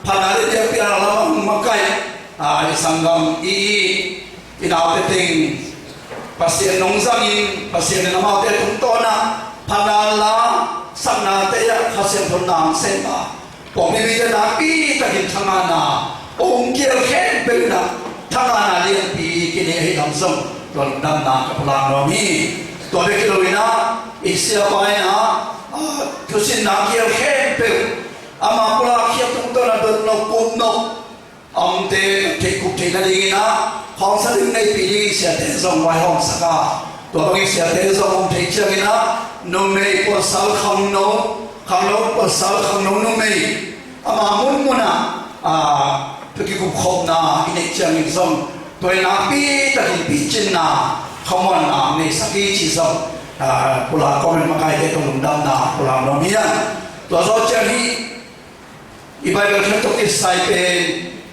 phatna le biakpiakna lamah hong makaih, a, i sanggam, i, i, i naute teng Pasian nong zangin, Pasian in amaute tungtawn ah phatna la saknate ah Kha Siangtho nang sem a, pawlpi mite nakpi takin thangahna hong kial khempeuh in ah thangahna lianpi kinei ahih lam zong tua lungdamna ka pulak nuam hi. Tua bek hi lo in ah, i siapa in ah, ah, thusinna kial khempeuh ama pulak khiat tungtawn a dot nop, kup nop, a omte theih kup theih nadingin ah khawngsa ding neihpih dingin siate zong vaihawmsak a, tua bangin siate zong om theih ciangin ah numei, pasal, khangno, khangno pasal, khangno numei, ama munmun ah, a, thu kikupkhopna i neih ciangin zong tua in nakpi takin picinna, khamuanna neisak hi cih zong, a, pulak comment makaite tawh lungdamna pulak nuam hi a. Tua zawh ciang hi, i Bible camp tawh kisai pen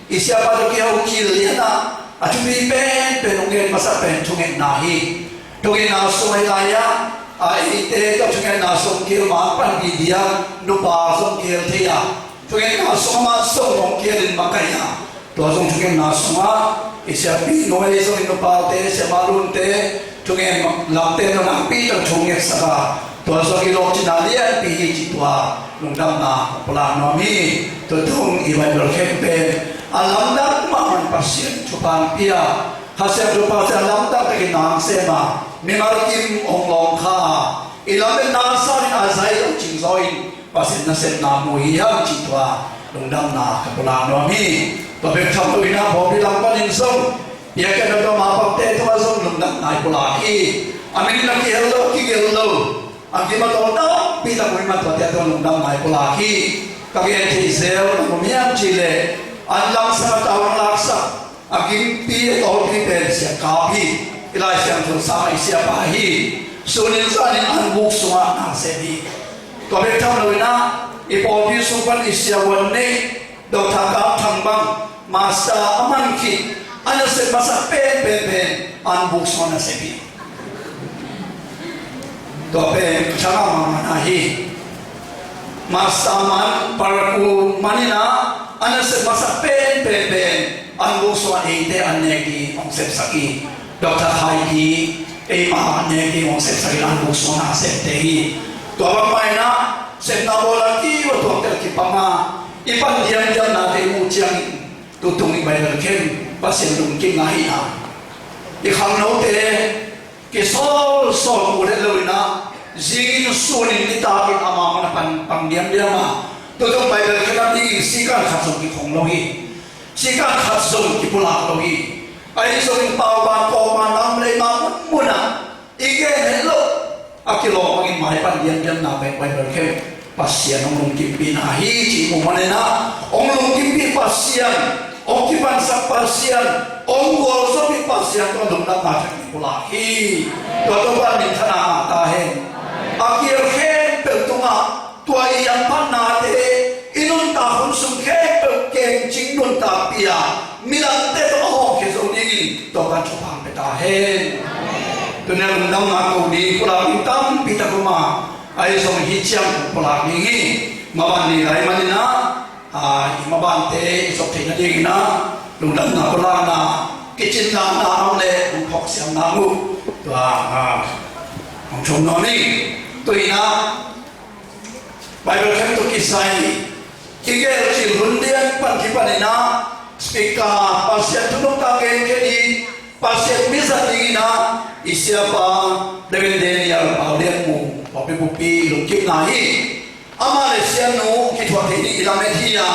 i siapa tawh kiho kil lian ah a thupi penpen hong gen masak pen thungetna hi. Thungetna sung hi lai-ah, a, eite tawh thungetna sung kil mah panpih ding a, nupa zong kil thei a, thungetna sung amah zong hong kil in makaih a, tua zong thungetna sungah i siapi nu ahi zongin nupaute, siamah lunte, thungen lamte nunakpi tak thungetsak a, tua zong i lawhcinna lianpi hi cih tua lungdamna pulak nuam hi. Tua tung i Bible camp pen a lamdang mahmah Pasian thupha pia, Kha Siangtho Pasian lamdang takin nang sem a, mimal kim hong lawng kha a, i lametna sangin a zai lo cing zaw in Pasian nasepna mu hi hang cih tua lungdamna ka pulak nuam hi. Tua bek tham lo in ah pawlpi lam panin zong piakkhiatna tua mapangte tungah zong lungdamna i pulak hi. A min in a kihel lo, a kigel lo, a kim a tawl tampi tak om in ah tuate tungah lungdamna i pulak hi. Ka gen theih zel bang om hiam cih leh an lamsang a tau laksak a gimpi a tawlpi pen Sia Kap hi. I Lai Siangtho sangah i siapa hi. Sunin zanin an buk sungah na sem hi. Tua bek tham lo in ah i pawlpi sung pan i siavuan nei Doctor Kap Thang bang master a man khit a nasep masak penpen pen an buk sungah na sem hi. Tua pen ka thangah mahmah na hi. Master man, paraku man in ah a nasep masak penpen pen an buk sungah eite an nek ding hong sepsak hi. Doctor Khai Pi, eima nek ding hong sepsak in an buk sungah na septe hi. Tua bangmah in ah sepna bawl a kiu a tuakte kipang a, i pan diamdiamnate i muh ciangin tu tung i Bible camp Pasian lungkimna hi a, i khangnote kisawlsawl mu let lo in ah, zingin sunin nitakin ama man a pan pang diamdiam a, tu tung Bible camp a dingin sikan khat zong kikhong lo hi. Sikan khat zong kipulak lo hi. Ahi zongin pauban kawman lam leima munmun ah i gen het loh a kilawm bangin maipan diamdiamna pen Bible camp Pasian hong lungkimpihna hi cih muh manin ah, hong lungkimpih Pasian, hong kipansak Pasian, hong gualzawhpih Pasian tawh lungdamna thak i pulak hi. Tua Topa minthanna ngah ta hen. A kial khempeuh tungah tua i hamphatnate, i nuntak hun sung khempeuh kengcing nuntakpih a, midangte tawh a hawmkhia zo dingin Topa'n thupha hong pia ta hen. Tuni a lungdamna ko ding pulak ding tampi tak om a, ahi zong hih ciang pulak ding hi. Maban ni lai manin ah, A, i mabante i zop theih nadingin ah lungdamna pulakna, kicinlakna a om leh hong phawk siam nang uh. Tua, a, hong thum nuam ing. Tu-in ah Bible khen tawh kisai i gelcil hun lian pan kipanin ah speaker, Pasian thu nungta gen khia ding, Pasian mi zat dingin ah i siapa Reverend Daniel Pau Lian Mung, pawlpi bupi i lungkimna hi. Amah le sianu kithuah theih ding i lamet hi a,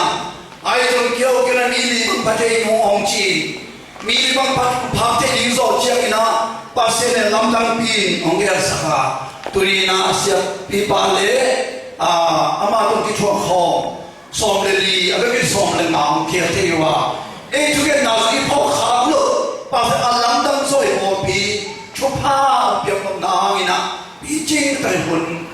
ahi zong kio kio na mi li bang pha thei nu hong ci. Mi li bang pha, pha thei ding zawh ciangin ah Pasian in lamdangpi in hong gelsak a, tuni-in ah siapipa le, a, amah tawh kithuah khawm sawm le li, a vekin sawm le nga hong khial thei uh a, ei thugenna zong i phawk khak lo, Pasian a lamdang zaw i pawlpi thupha hong piak nopna hangin ah picing tak hun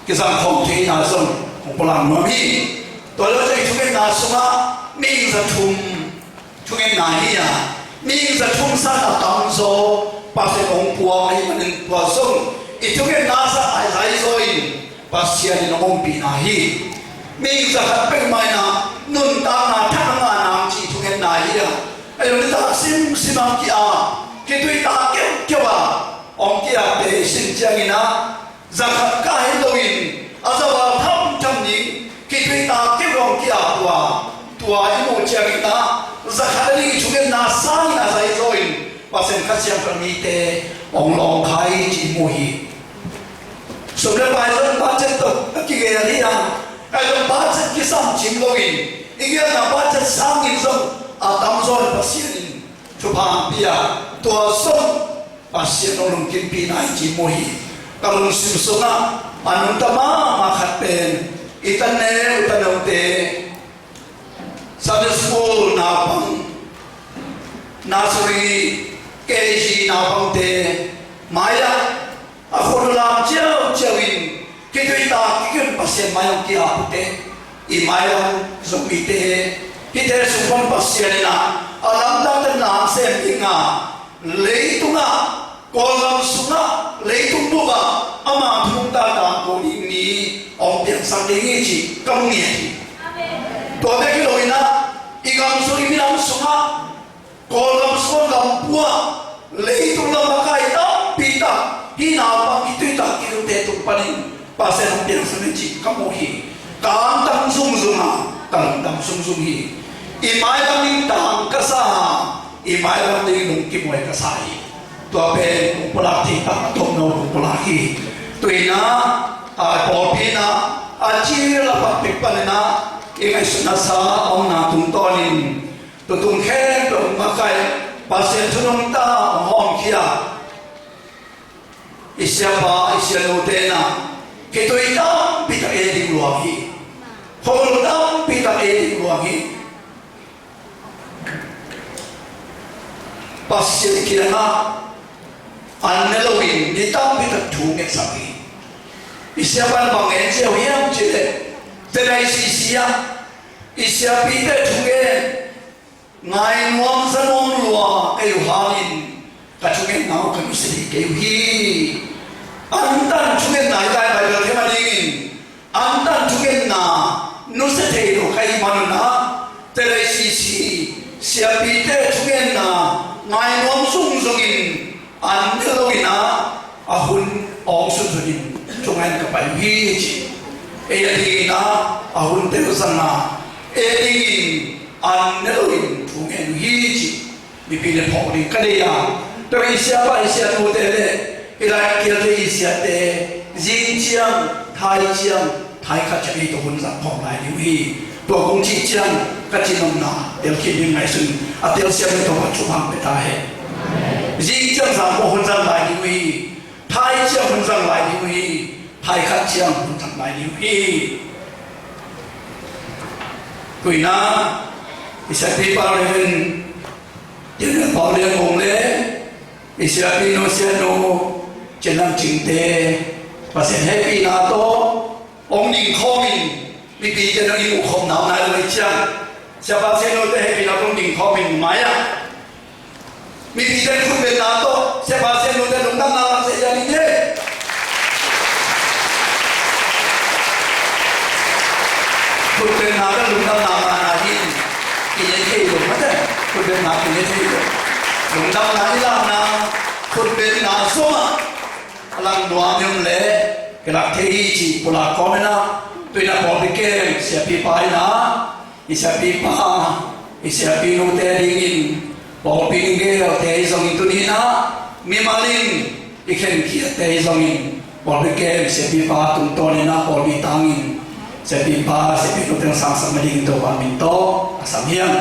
kizang khawm theihna zong hong pulak nuam hi. Tua lo zong i thugenna sungah mihing za thum thugenna hi a, mihing za thum sang a tamzaw Pasian hong puak ahih manin tua zong i thugenna sang a zai zaw in Pasian in hong ompihna hi. Mihing za khat peuhmah in ah nuntakna thak a ngah nang cih thugenna hi a, a yong nitak simsim a ki-ap, kituitak keuhkeuh a hong ki-apte i sin ciangin ah za khat kah hi loin a za val thamtham ding kituitak keuh hong ki-ap uh a, tua i muh ciangin ah za khat a ding i thugenna sangin a zai zaw in Pasian Kha Siangtho mite hong lawng kha hi cih i mu hi. Sum le pai zong budget tawh a kigel hi a, ahi zong budget kisam cing loin i gelna budget sangin zong a tamzaw in Pasian in thupha hong pia, tua zong Pasian hong lungkimpihna hi cih i mu hi. Ka lungsim sungah a nungta mahmah khat pen i taneu i taneute, Sunday school naupang, nursery, K G naupangte mai-ah a khut uh lam ciauciau in kituitak kikin Pasian mai hong ki-ap uh teh, i mailam Zomite, hihte sung pan Pasian in ah a lamdang tawh na sem ding a, leitungah, Kawlgam sungah, leitung bupah ama thu nungta tangko ding mi hong piangsak ding hi cih ka mu ngiat hi. Tua bek hi loin ah i gam sung, i minam sungah, Kawlgam sung, gam pua, leitung lam a kai tampi tak hih naupang kituitak kiute tung panin Pasian hong piangsak hi cih ka mu hi. Ka angtang zungzung a, ka lungdam zungzung hi. I mailam ding tang ka sa a, i mailam ding lungkim huai ka sa hi. Tua pen kong pulak thei tak a tomno kong pulak hi. Tu-in ah, a, pawlpi in ah a cil a pat pek panin ah i ngaihsutna sa a omna tungtawnin tutung khempeuh hong makaih, Pasian thu nungta hong hawmkhia i siapa, i sianute in ah khitui tampi tak ei ding luang hi. Khualung tampi tak ei ding luang hi. Pasian kiangah an ne loin ni tampi tak thu ngetsak hi. I siapa in bang ngen ziau hiam cih leh, tena i sisi ah i siapite thu ngen ngai nuam za nuam lua kei uh hangin ka thungetna uh ka nusia thei kei uh hi. Antan thungetna hi lai, Bible khem a dingin antan thungetna nusia thei lo ka hih manun ah, tena i sisi siapite thungetna ngai nuam zungzungin an ne loin ah a hun awng sunsunin thungai in ka pai uh hi ci. Ei a dingin ah a hun tel zang a, ei a dingin an ne loin thungen uh hi ci. Mipi le phawk ding ka deih a, tua i siapa, i sianute le i lai kialte, i siate zing ciang, thai ciang, thai khat ciang ei tawh hun zang khawm lai ding uh hi. Tua kong cih ciang ka cih nopna telkhin ding ngaihsun, a telsiam ei tawh a thupha pia ta hen. Zing ciang zang khawm hun zang lai ding uh hi. Thai ciang hun zang lai ding uh hi. Thai khat ciang hun zang lai ding uh hi. Tu-in ah i siapipa Reverend Daniel Pau Lian Mung le i siapinu, sianu Cin Lam Cingte, Pasian hehpihna tawh hong ding khawmin, mipite nong i muh khawm nau nai lo ahih ciang, siapa sianute hehpihna tawh hong ding khawmin mai-ah mipite khutbetna tawh siapa sianute lungdamna lam seh ia ni. Khutbetna tawh lungdamna Lungdamna i lakna, khutbetna zongah a lang nuam i om leh ka lak thei hi cih pulak kawm in ah, tu-in ah pawlpi kem siapipa in ah, i siapipa, i siapinute dingin pawlpi in geelte hi zongin, tuni in ah mimal in i khenkhiatte hi zongin, pawlpi kem siapipa tungtawn in ah pawlpi tangin siapipa, siapinute hong sangsak nadingin Topa min tawh a sam hi hang.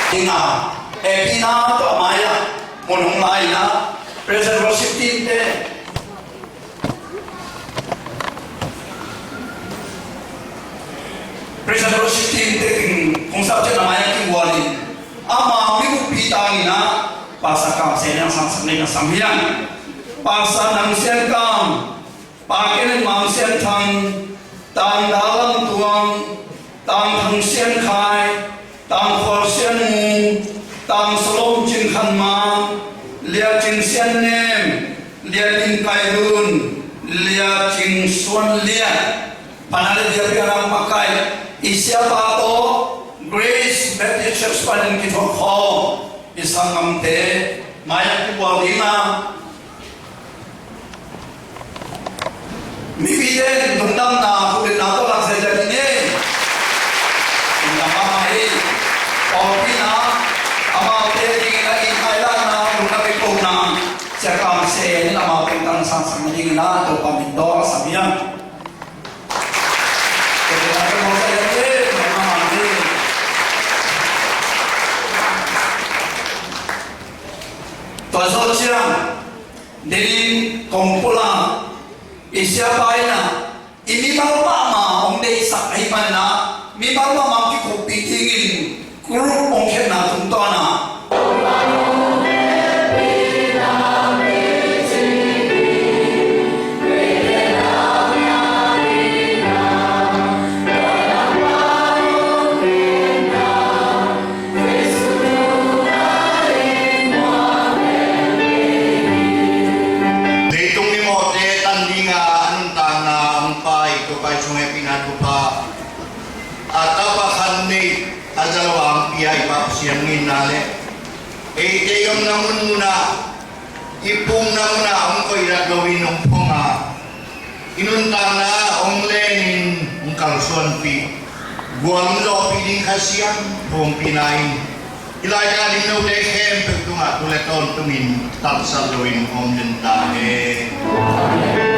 Ding a, hehpihna tawh a mai-ah mun hong la in ah, praise and worship team te, praise and worship team te, hong sap ciat a mai-ah kigualin, amau mibukpi tangin ah Pastor Kam Sen in hong sangsak nadingin a sam hi hang. Pastor Nang Sian Kam, Pa Kenneth Mang Sian Thang, Tang Da Lam Tuang, Tang Thang Sian Khai, Tang Khual Sian Mung, Tang Salom Cin Khan Mang, Lia Cing Sian Nem, Lia Cing Kai Lun, Lia Cing Suan Lia. Pana le dia pi a ram pakai, i siapa tawh Grace Baptist Church panin kithuah khawm i sanggamte mai-ah kigual ding a, mipite in lungdamna, khutbetna tawh lak zeizai ding hi. Lungdam mahmah hi. Pawlpi in ah amaute dingin a inn a lakna, lungdam i kohna, Sia Kam Sen in amaute tang sangsak nadingin ah Topa min tawh a sam hi hang. Tua zawh ciang, dinin kong pulak i siapa in ah, i mimal mahmah hong deihsak ahih manin ah, mimal mahmah hong kikhuppih dingin group hong khenna tungtawn ah, leitung mimawhte tan ding a a nuntakna hong pai Topa i sung hehpihna thupha, a tapa khat nei a za lo a hong pia i Pa Pasian ngeina le eite i omna munmun ah, i pukna mun ah hong koih rat loin hong phong a, i nuntakna ah hong lenin hong kalsuanpih, gual hong zawhpih ding Kha Siangtho ompihna in hih laitak a ding note khempeuh tungah tu le tawntungin taksat loin om den ta hen.